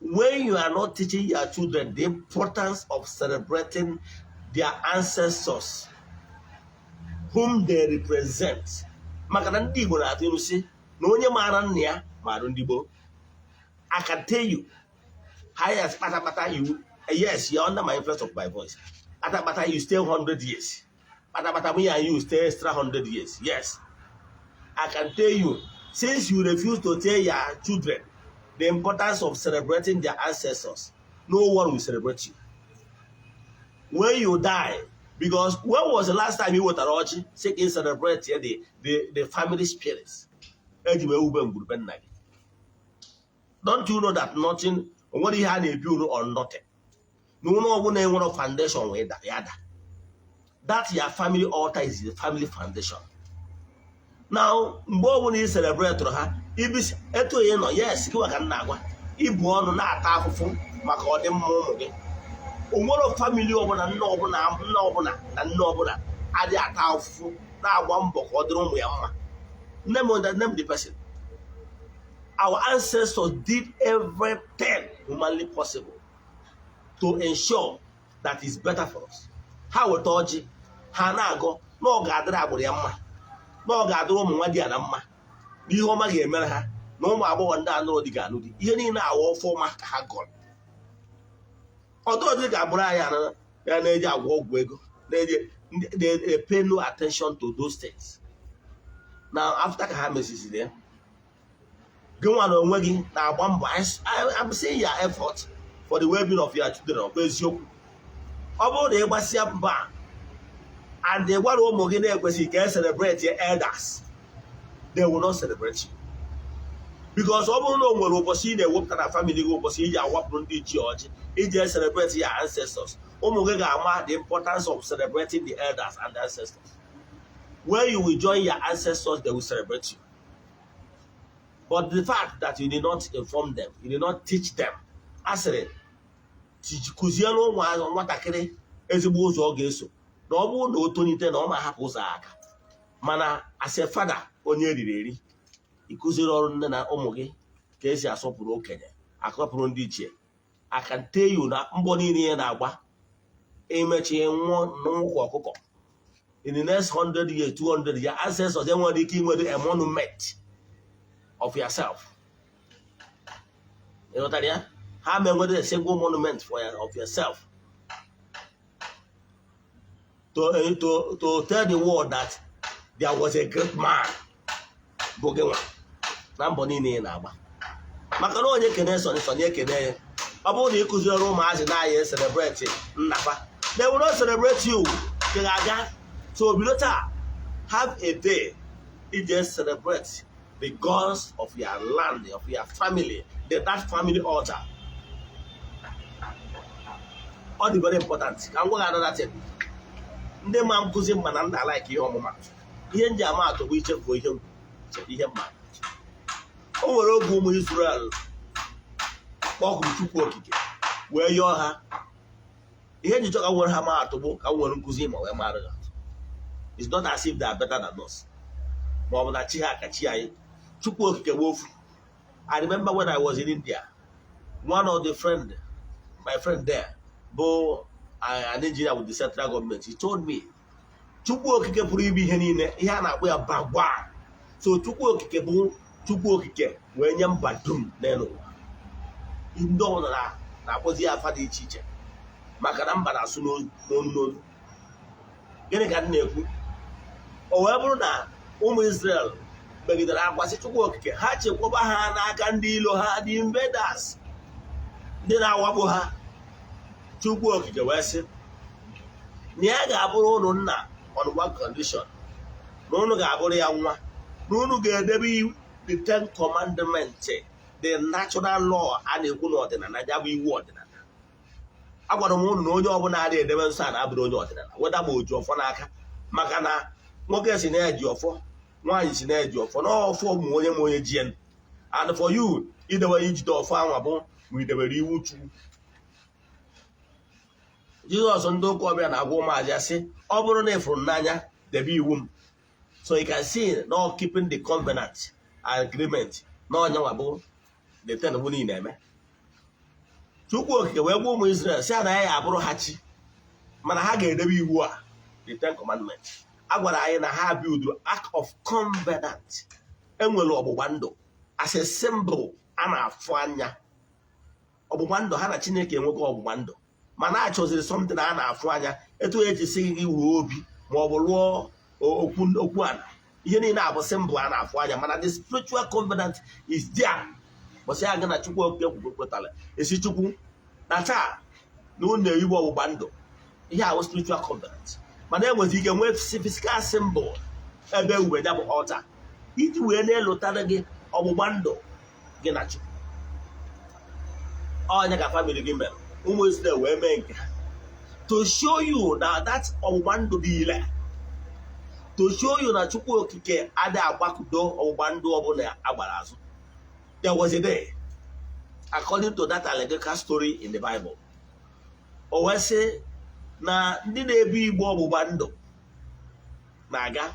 A: When you are not teaching your children the importance of celebrating their ancestors whom they represent, maka na ndị Igbo na-atụ ilu sị na onye maara nna ya maara ndị gboo. I can tell you, highest kpatakpata, you, yes, you're under my influence of my voice. Kpatakpata, you stay 100 years. Kpatakpata, me and you stay extra 100 years. Yes, I can tell you, since you refuse to tell your children the importance of celebrating their ancestors, no one will celebrate you when you die. Because when was the last time you wetara ọjị sị ka ị celebrate ya, the family spirits eji wee wube ngwurube nna gị? Don't you know that nothing, onwere ihe a na-ebi uru on nothing, na ụlọ ọbụla enwere foundation wee da ya da? That your family altar is the family foundation. Now, mgbe ọbụla ị celebrate ha, ibisi etu onye nọ, yes, gị ka m na-agwa, ibu ọnụ na-ata afụfụ maka ọdịmma ụmụ gị. Onwere family ọbụla, nne ọbụla, nna ọbụla na nne ọbụla adịghị ata afụfụ na-agba mbọ ka ọ dịrị ụmụ ya mma. Name the person. Our ancestors did everything humanly possible to ensure that it's better for us. Ha weta ọjị, ha na-agọ na ọ ga-adịrị agbụrụ ya mma, na ọ ga-adịrị ụmụ nwa di ya na mma, na ihe ọma ga-emere ha, na ụmụ agbọghọ ndị anụrụ di ga-anụ di. Ihe niile awa ọfọma ka ha gọrọ. Ọdụ ga-abụrụ anyị ana ya na-eji agwọ ọgwụ ego, na-eji they pay no attention to those things. Now, after ka ha mesisiri ya, gị nwa na onwe gị na-agba mbọ. I'm seeing your effort for the well-being of your children. Ọ bụ eziokwu, ọ bụrụ na ị gbasịa mbọ a and ị gwara ụmụ gị na-ekwesịghị ka e celebrate your elders, they will not celebrate you. Because ọ bụrụ na o nwere ụbọchị ị na-ewepụta na family gị, ụbọchị iji awapụrụ ndị ichie ọjị, iji celebrate your ancestors, ụmụ gị ga-ama the importance of celebrating the elders and the ancestors. When you will join your ancestors, they will celebrate you. But the fact that you did not inform them, you did not teach them, asịrị kụziere ụmụ nwatakịrị ezigbo ụzọ ọ ga-eso, na ọ bụrụ na o tolite na ọ ma hapụ ụzọ aka. Mana as a father, onye eriri eri, ịkụziri ọrụ nne na ụmụ gị ka esi asọpụrụ okenye, asọpụrụ ndị ichie. I can tell you na mbọ niile ya na-agba, emechi nwụọ n'ụkwụ ọkụkọ, in the next 100 years, 200 years, ancestors enwere ike inwere a monument of yourself. Ịghọtara ya? Ha ma enwere a single monument of yourself to tell the world that there was a great man bụ gị nwa na mbọ niile ị na-agba. Maka na onye kene sọnị sọnị ekene ya. Ọ bụrụ na ị kụziere ụmụazị na anyị celebrate nnafa, they will not celebrate you. Ka ga-aga. So bido taa, have a day ije celebrate the gods of your land, of your family, that family altar. Ọ dị very important. Ka m gwa gị another thing. Ndị ma nkụzi mma na nna like ihe ọmụma, ihe nji ama atụ bụ ichefuo ihe m ihe mma. O nwere oge ụmụ Israel kpọkụrụ Chukwu Okike wee yọọ ha ihe njichọ. Ka m nwere ha maa atụ bụ ka m nwere nkụzi ma wee mara ha atụ. It's not as if they are better than us, ma ọ bụ na chi ha ka chi anyị. Chukwu Okike bụ ofu. I remember when I was in India, one of the friend, my friend there bụ an engineer with the central government, he told me Chukwu Okike pụrụ ime ihe niile, ihe a na-akpọ ya Bhagwan. So Chukwu Okike bụ Chukwu Okike wee nye mba dum n'elu ụwa. Ndị ọbụla na-akpọzi ya afa dị iche iche, maka na mba na-asụ n'olu n'olu. Gịnị ka m na-ekwu? O wee bụrụ na ụmụ Israel megidere akwasị Chukwu Okike ha chekwaba ha n'aka ndị ilo ha, the invaders, ndị na-awakpo ha. Chukwu Okike wee sị na ya ga-abụrụ ụnụ nna on one condition: na ụnụ ga-abụrụ ya nwa, na ụnụ ga-edebe the Ten Commandments, the natural law a na-ekwu n'ọdịnala. Ya bụ iwu ọdịnala. Agwara m ụnụ na onye ọbụla adịghị edebe nsọ a na-abụrụ onye ọdịnala, weda ma o ji ọfọ n'aka. Maka na nwoke si na-eji ọfọ, nwaanyị si na-eji ọfọ, na ọfọ ma onye ma onye ji ya. And for you idewe ijide ọfọ anwa bụ ma idebere iwu Chukwu. Jizọs, ndị ụka ọbịa na-agwa ụmụazị ya sị, ọ bụrụ na ị fụrụ m n'anya, debe iwu m. So you can see no keeping the covenant agreement na ọnyanwa bụ the ten bụ niile eme. Chukwu Okike wee gwa ụmụ Israel sị na ya ya abụrụ ha chi, mana ha ga-edebe iwu a, the Ten Commandments. A gwara anyị na ha build Ark of Covenant, enwere ọgbụgba ndụ as a symbol a na-afụ anya, ọgbụgba ndụ ha na Chineke enwekọ ọgbụgba ndụ. Mana a chọziri something a na-afụ anya, etu eji si gị wuo obi ma ọ bụ lụọ okwu okwu ala, ihe niile abụ symbol a na-afụ anya. Mana the spiritual covenant is there. Bọsị ya gị na Chukwu Okike kwetara esi Chukwu na taa na unu na-eyigbo ọgbụgba ndụ, ihe ahụ spiritual covenant. Mana enwere ike nwee physical symbol ebe ewube ya bụ altar iji wee na-elotara gị ọgbụgba ndụ gị na Chukwu. Ọnya ka family gị mere. Ụmụ Israel wee mee nke ha to show you na that ọgbụgba ndụ dị ile, to show you na Chukwu Okike adịghị agbakụdo ọgbụgba ndụ ọbụla agbara azụ. There was a day, according to that allegorical story in the Bible, o wee sị na ndị na-ebu igbe ọgbụgba ndụ na-aga,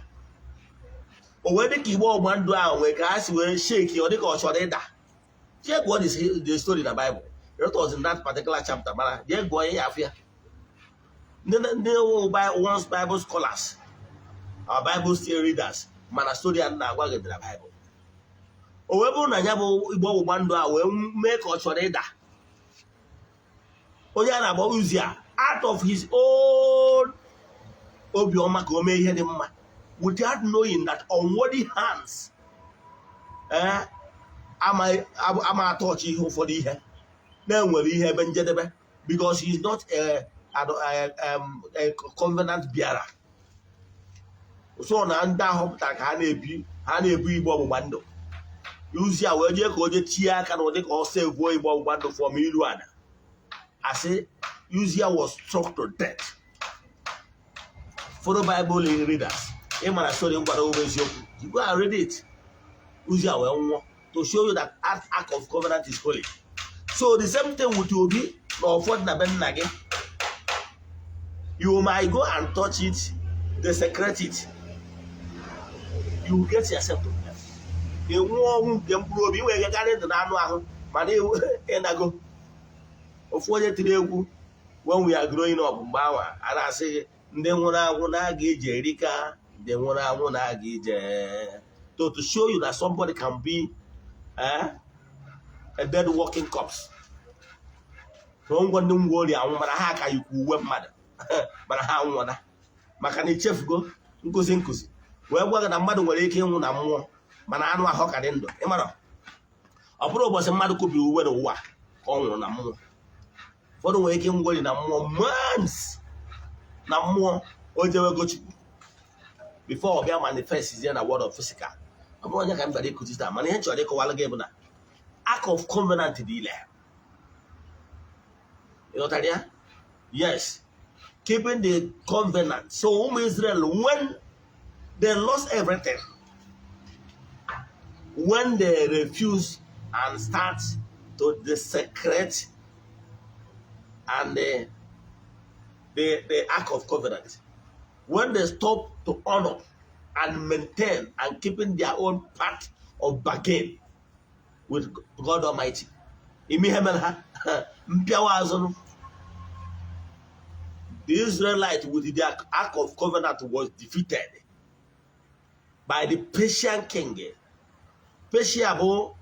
A: o wee dịka igbe ọgbụgba ndụ ahụ nwee ka ha si wee shake, ọ dịka ọ chọrọ ịda. Jee gụọ the story na Bible. It was in that particular chapter, mana jee gụọ ya, afụ ya. Ndị once Bible scholars our Bible still readers, mana story a na-agwa gị dị na Bible. O wee bụrụ na ya bụ igbe ọgbụgba ndụ a wee mee ka ọ chọrọ ịda, onye a na-agba Uzia, out of his own obiọma ka o mee ihe dị mma, without knowing that unworthy hands ama atọchị ihe ụfọdụ ihe na-enwere ihe ebe njedebe, because he is not a covenant bearer. So na ndị ahọpụtara ka ha na-ebi, ha na-ebu igbe ọgbụgba ndụ. Uzia wee jee ka o jee tinye aka na ụdị ka ọ sevuo igbe ọgbụgba ndụ from ilu ala. Asị Uzia was struck to death. Follow Bible readers, ị mara story m gwara ụmụ eziokwu. You go and read it. Uzia wee nwụọ, to show you that Ark of Covenant is holy. So the same thing with obi na ụfọdụ na be nna gị. You might go and touch it, desecrate it, you will get yourself to hell. Ị nwụọ ọnwụ nke mkpụrụ obi, ị nwere ike karị ndụ na anụ ahụ, mana ịnago. Ofu onye tiri egwu when we are growing up, mgbe ahụ a na-asị gị, ndị nwụrụ anwụ na-aga ije erika, ndị nwụrụ anwụ na-aga ije, to show you that somebody can be a dead walking corpse. So ngwa, ndị ngwa ori anwụ, mana ha ka yikwa uwe mmadụ, mana ha anwụọna. Maka na ichefugo nkụzi nkụzi wee gwa gị na mmadụ nwere ike ịnwụ na mmụọ, mana anụ ahụ ka dị ndụ. Ịmara ọ bụrụ ụbọchị mmadụ kụbiri uwe n'ụwa ka ọ nwụrụ na mmụọ. Ụfọdụ nwere ike ngweri na mmụọ months na mmụọ, o jewego Chukwu before ọ bịa manifest zie na world of physical. Ọ bụrụ onye ka m bịara ịkụzi taa, mana ihe m chọrọ ịkọwara gị bụ na Ark of Covenant dị ile. Ịghọtara ya? Yes, keeping the covenant. So ụmụ Israel, when they lost everything, when they refuse and start to desecrate and the Ark of Covenant, when they stop to honor and maintain and keeping their own part of bargain with God Almighty, ime ihe mere ha mpịawa azụ. The Israelite with their Ark of Covenant was defeated by the Persian king. Persia bụ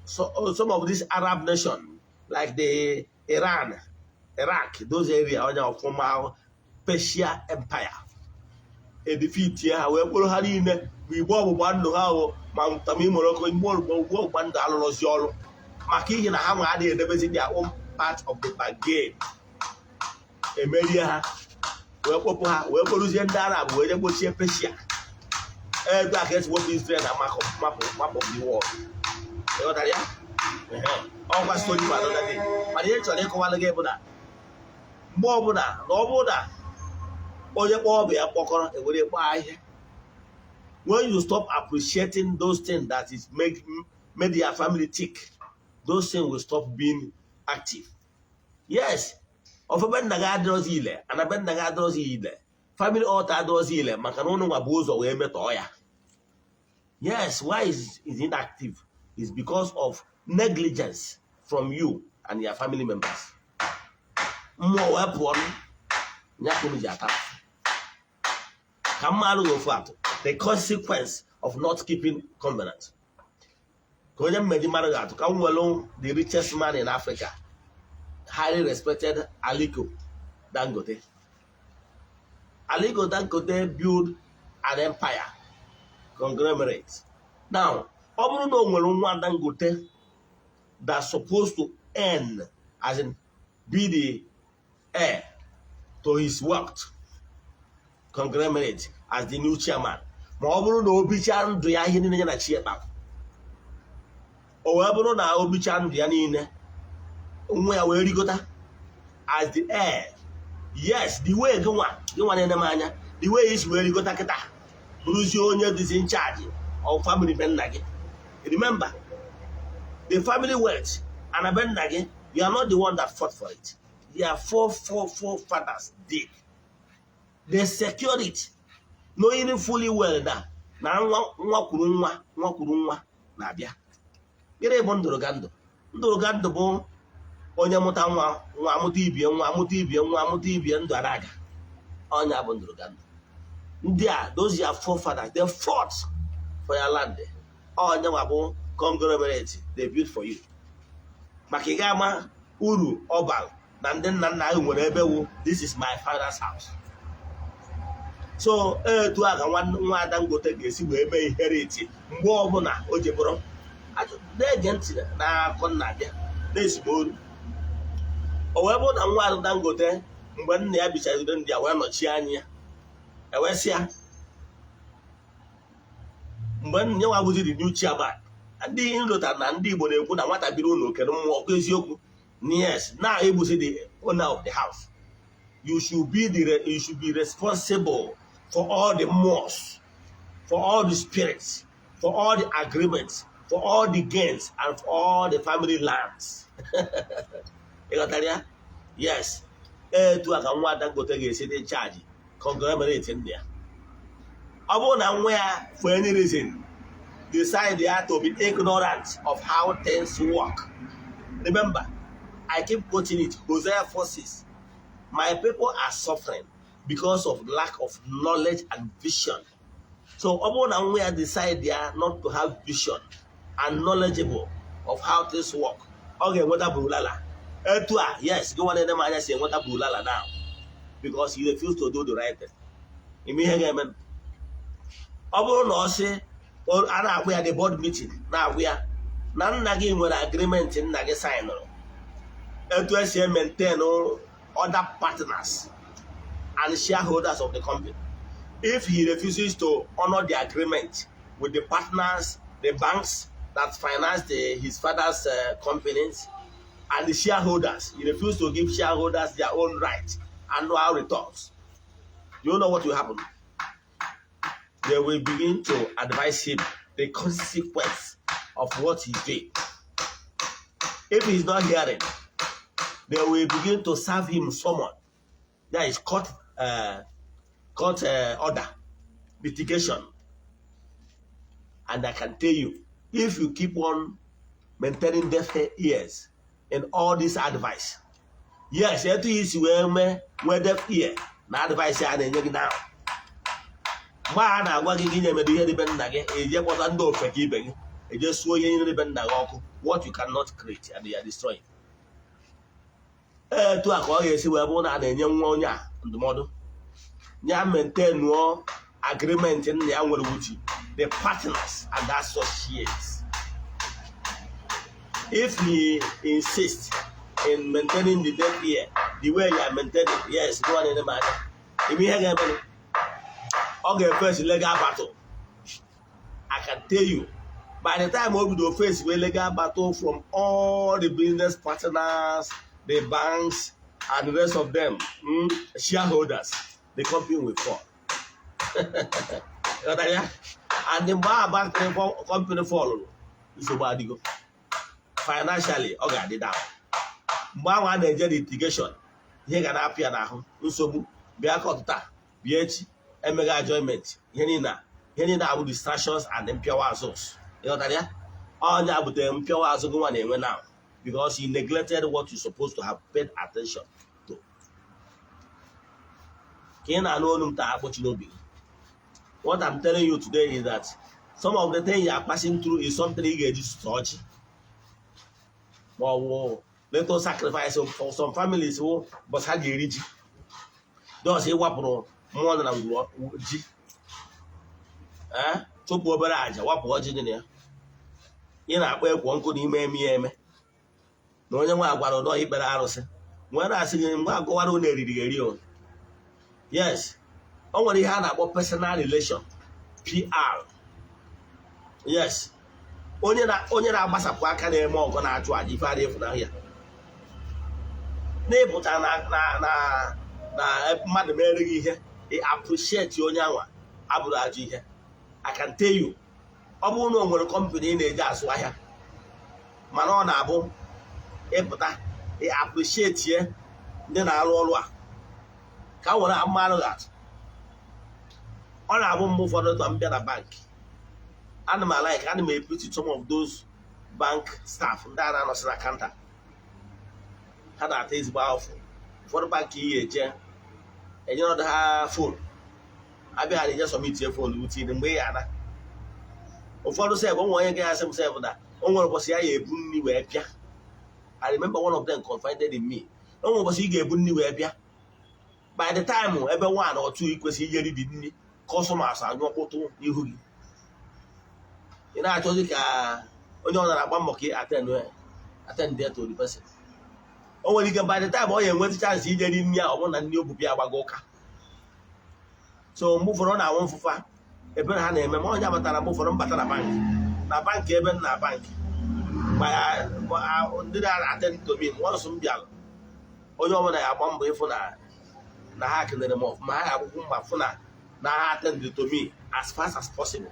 A: some of these Arab nation like the Iran, Iraq, those area, onye of former Persia Empire. E defeat ha wee kpụrụ ha niile bụ igbe ọgbụgba ndụ ha o, ma ntamimoroko igbe ọgbụgba ndụ alụrụzi ọrụ, maka ihi na ha nwe adịghị edebezi their own part of the bargain. Emerie ha wee kpọpụ ha, wee kpọrụzie ndị Arab wee je gbochie Persia. Ebe a ka esi wepụ Israel na map of the world. Ịghọtara ya? Ehe. Ọkwa story for another day, mana ihe chọrọ ịkọwara gị bụ na mgbe ọbụla na ọ bụrụ na onye kpọọ ọbụ ya kpọkọrọ ewere kpọọ ahịhịa, when you stop appreciating those things that is make made your family tick, those things will stop being active. Yes, ofe nna gị adịrọzi ile, ana be nna gị adịrọzi ile, family altar adịrọzi ile, maka na ụnụ nwa bụ ụzọ wee metọọ ya. Yes, why is inactive is because of negligence from you and your family members. Mmụọ wee pụọ ya ka unu ji ata. Ka mmadụ ofu atụ, the consequence of not keeping covenant, ka onye mmeji mmadụ ga-atụ, ka m nwere the richest man in Africa, highly respected Aliko Dangote. Aliko Dangote build an empire conglomerate. Now, ọ bụrụ na o nwere nwa Dangote that's supposed to earn, as in be the heir to his wealth conglomerate as the new chairman, ma ọ bụrụ na o bichaa ndụ ya, ihe niile ya na chi kpara, o wee bụrụ na o bichaa ndụ ya niile, nwa ya wee rigota as the heir. Yes, the way gị nwa, gị nwa na-ene m anya, the way isi wee rigota kịta, bụrụzie onye dịzi in charge of family be nna gị. Remember the family wealth and be nna gị, you are not the one that fought for it. Your four four four fathers did. They secured it, knowing fully well na na nwa nwa kwuru nwa, nwa kwuru nwa na-abịa. Gịnị bụ ndụrụga ndụ? Ndụrụga ndụ bụ onye mụta nwa, nwa amụta ibie, nwa amụta ibie, nwa amụta ibie, ndụ anaga. Ọnya bụ ndụrụga ndụ. Ndị a, those your forefathers, they fought for your land. Ọnya nwa bụ conglomerate they built for you, maka ị ga-ama uru ọ bara na ndị nna nna anyị nwere ebe wu "This is my father's house." So etu a ka nwa Dangote ga-esi wee mee inherit mgbe ọbụla o ji bụrụ na-ege ntị n'akọ nna abịa na-ezigbo oru. O wee bụrụ na nwa Dangote, mgbe nna ya bichagide ndị a wee nọchie anya ya, ewesị ya mgbe nna ya nwa bụzi the new chairman, ndị nlota na ndị Igbo na-ekwu na nwata biri ụlọ okere mmụọ. Ọkwa eziokwu? Yes. Now egbuzi the owner of the house, you should be responsible for all the mosques, for all the spirits, for all the agreements, for all the gains and for all the family lands. Ị ghọtara ya? Yes, etu a ka nwa Dangote ga-esi dị charge conglomerate ndị ya. Ọ bụrụ na nwa ya, for any reason, decide ya to be ignorant of how things work, remember I keep quoting it, Hosea 4:6. My people are suffering because of lack of knowledge and vision. So ọ bụrụ na nwa ya decide ya not to have vision and knowledgeable of how things work, ọ ga-enweta bulala. Etu a, yes, gị nwanne m anya si enweta bulala now because he refused to do the right thing. Ime ihe ga-eme, ọ bụrụ na ọ sị a na-agwa ya, the board meeting na-agwa ya na nna gị nwere agreement nna gị signụrụ, etu esi maintain other partners and shareholders of the company. If he refuses to honor the agreement with the partners, the banks that finance his father's companies, and the shareholders, he refused to give shareholders their own right, annual returns. Do you know what will happen? They will begin to advise him the consequence of what he's doing. If he's not hearing, they will begin to serve him summon. That is court order, litigation. And I can tell you, if you keep on maintaining deaf ears in all this advice, yes, etu isi wee mee nwee deaf ear na advice a na-enye gị now, mgbe a na-agwa gị gị na-emedo ihe dị be nna gị, eje kpọta ndị ofe ka ibe gị eje suo ihe niile be nna gị ọkụ, what you cannot create and you are destroying. Etu a ka ọ ga-esi wee bụrụ na a na-enye nwa onye a ndụmọdụ ya maintainuo agreement nna ya nwere with the partners and associates. If he insists in maintaining the deaf ear the way you are maintaining, yes, go on eme anya ime ihe ga-eme, ọ ga-efesi legal battle. I can tell you, by the time o bido face wey legal battle from all the business partners, the banks and the rest of them, shareholders, the company will fall. Ghọtara ya? And mgbe ahụ bank company fall, nsogbu adịgo. Financially, ọ ga-adị down. Mgbe ahụ a na-eje litigation, ihe ga na-apụ ya n'ahụ, nsogbu bịa court taa, bịa echi, emegha adjournment, ihe niile abụ distractions and mpịawa azụ. Ịghọtara ya? Ọnya butere mpịawa azụ gị nwa na-enwe now because you neglected what you supposed to have paid attention to. Ka ị na-anụ olu m taa, akpọchi n'obi gị. What I'm telling you today is that some of the things you are passing through is something ị ga-eji sụọ ọjị ma ọ bụ little sacrifice. For some families wụ bọs ha ga-eri ji, just ịwapụrụ mmụọ na ngwuru ji, ee, chụpụ obere àjà, wapụ ọjị dị na ya. Ị na-akpọ ekwo nkụ n'ime eme ya eme na onye nwe agwara ụdọ ikpere arụsị nwee na-asị gị mgbe agụwara ụlọ eriri eri o. Yes, o nwere ihe a na-akpọ personal relation, PR. Yes, onye na-agbasapụ aka na-eme ọgọ, na-achụ àjà, ife adị ịfụnahụ ya n'ịpụta na mmadụ mere gị ihe, ị appreciate onye anwa abụrụ ajọ ihe. I can tell you, ọ bụrụ na o nwere company ị na-eji azụ ahịa, mana ọ na-abụ ịpụta ị appreciate ye ndị na-arụ ọrụ a, ka m were mmadụ atụ, ọ na-abụ mgbe ụfọdụ tọ m bịa na bank, ana m like, ana m epiti some of those bank staff ndị a na-anọsị na counter. Ha na-ata ezigbo ahụfụ. Ụfọdụ bank iyi eje enyere ọdụ ha phone, abịa ha na-eje submit phone utinye mgbe ị ya ana. Ụfọdụ sef, onwe onye ga-asị m sef na o nwere ụbọchị ya ebu nri wee bịa. I remember one of them confided in me, o nwere ụbọchị ị ga-ebu nri wee bịa, by the time ebe one or two ị kwesịrị ijeri dị nri, customers anyụ ọkpụtụ n'ihu gị, ị na-achọzi ka onye ọ na-agba mbọ ka ị attend there to the person. O nwere ike by the time ọ ya enweta chance ijeri nri a, ọ bụrụ na nri obubi agbago ụka. So mgbe ụfọdụ ọ na-anwụ mfụfa ebere ha na-eme ma onye batara. Mgbe ụfọdụ mbata na bank, na bank ebe m na bank, ndị na-attend to me once m bịara, onye ọbụla ya agba mbọ ịfụ na ha kelere m ọfụma. Ha ga-akwụkwọ mgba fụ na ha attend to me as fast as possible.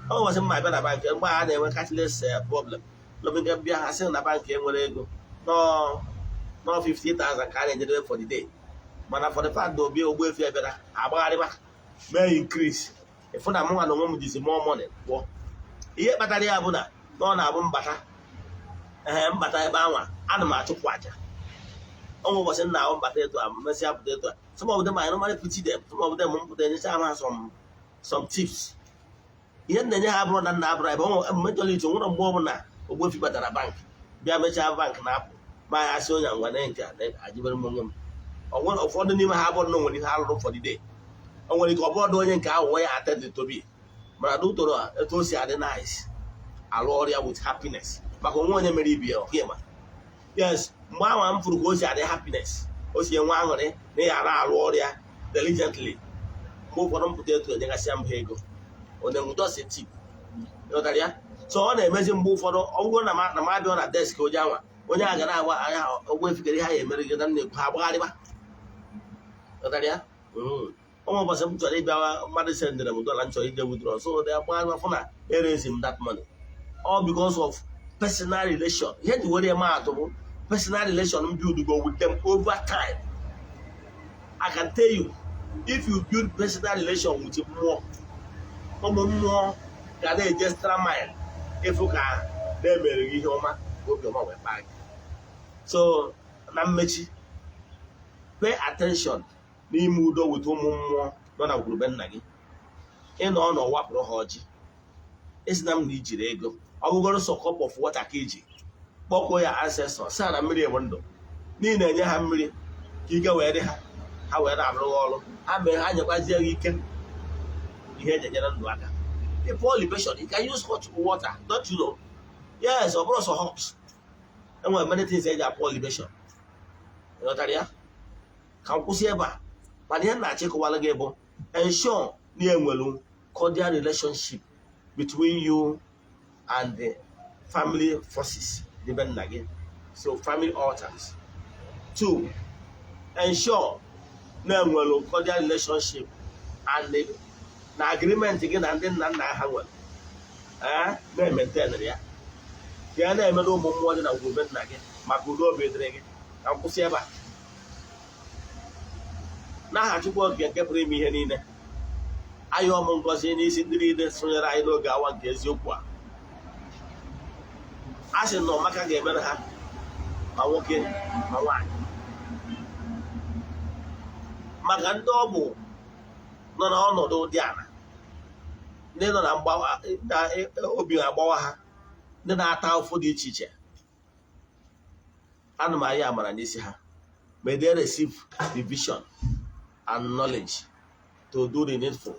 A: Ọ nwesị mma abịa na bank mgbe ha na-enwe cashless problem lọbịga bịa, ha sị na bank enwere ego nọ 50,000 ka a na-ejedebe for the day, mana for the fact na obi Ogbuefi bịara agbagharịba mee increase, ịfụ na mụnwa na onwe m jizi more money pụọ. Ihe kpatara ya bụ na ọ na-abụ mbata Ee, mbata ebe anwa, ana m achụpụ aja. Ọnwa ụbọchị nna ahụ mbata etu a, mesịa pụta etu a, some of them, I normally pity them. Some of them, m pụta enyecha ha some tips. Ihe m na-enye ha bụrụ na nna abụrụ ebe majority nwere. Mgbe ọbụla Ogbuefi batara bank, bịa mechaa bank na-apụ, ma ya asị onye ngwa na nke a ajibere m onwe m. Ọ nwere ụfọdụ n'ime ha bụrụ na o nwere ihe alụrụ for the day. O nwere ike ọ bụrụ onye nke ahụ nwe ya attend to be, mana n'utoro etu o si adị nice alụ ọrịa with happiness maka onwe onye mere ibi ya ọhịa. Yes, mgbe ahụ m fụrụ ka o si adị happiness, o si enwe aṅụrị na ya ara arụ ọrịa diligently. Mgbe ụfọdụ m pụta etu, enyegasịa m ha ego onye just a tip, ịghọtara ya? So ọ na-emezi mgbe ụfọdụ, ọ bụrụ na ma abịa na desk onye anwa, onye a ga na-agba anya ogbe efikere ihe ha ya emere gị na na-ekwu ha agbagharịba, ịghọtara ya? Ụmụ ụbọchị m chọrọ ịbịawa, mmadụ sendịrị m dollar, m chọrọ ije withdraw, so they agbagharịba fụ na erezi m that money, all because of personal relation. Ihe ji were eme atụ bụ personal relation m build go with them over time. I can tell you, if you build personal relation with mmụọ, ụmụ mmụọ ga na-eje extra mile ịfụ ka na-emere gị ihe ọma, ka obiọma wee kpaa gị. So na mmechi, pay attention n'ime udo with ụmụ mmụọ nọ na ngwurube nna gị. Ịnọ n'ụwa pụrụ ha ọjị, isi na m na ijiri ego, ọ bụgoro sọ cup of water ka iji kpọkuo ya ancestor, saa na mmiri bụ ndụ n'ihi na-enye ha mmiri ka ike wee dị ha, ha wee na-arụ ọrụ ha mee, ha nyekwazie gị ike ihe eji enyere ndụ aka. The pour libation, you can use hot water, don't you know? Yes, ọ bụrụ sọ hot, enwere many things eji a-pour libation, ịghọtara ya? Ka m kwụsị ebe a, mana ihe m na-achọ ịkọwara gị bụ ensure na enwere cordial relationship between you and the family forces dị be nna gị, so family altars. Two, ensure na enwere cordial relationship and na agreement gị na ndị nna nna ha nwere, ee, na-emaintain ya, ka ya na-emere ụmụ mmụọ dị na ngwurube nna gị maka udo obi dịrị gị. Ka m kwụsị ebe a. N'aha Chukwu Okike nke pụrụ ime ihe niile, ayọ m ngọzi n'isi ndị niile sonyere anyị n'oge awa nke eziokwu a. A sị na ọmaka ga-emere ha, ma nwoke ma nwaanyị. Maka ndị ọ bụ nọ n'ọnọdụ dị ala, ndị nọ na mgbawa na obi agbawa ha, ndị na-ata ụfụ dị iche iche, ana m ayọ amara n'isi ha. May they receive the vision and knowledge to do the needful,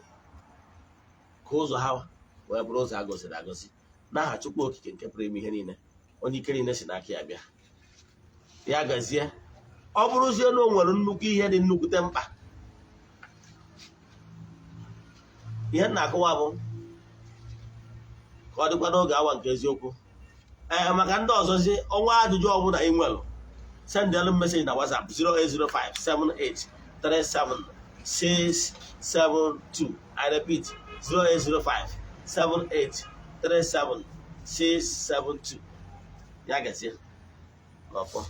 A: ka ụzọ ha wee bụrụ ụzọ a gọziri agọzi. N'aha Chukwu Okike nke pụrụ ime ihe niile, onye ike niile si n'aka ya bịa, ya gazie. Ọ bụrụzie na o nwere nnukwu ihe dị nnukwute mkpa, ihe m na-akọwa bụ ka ọ dịkwa n'oge awa nke eziokwu. Ee, maka ndị ọzọzi, ọnwa ajụjụ ọbụla ị nwere, send elu message na WhatsApp 08057837672. I repeat, 08057837672. Ya gazie n'ọfọ.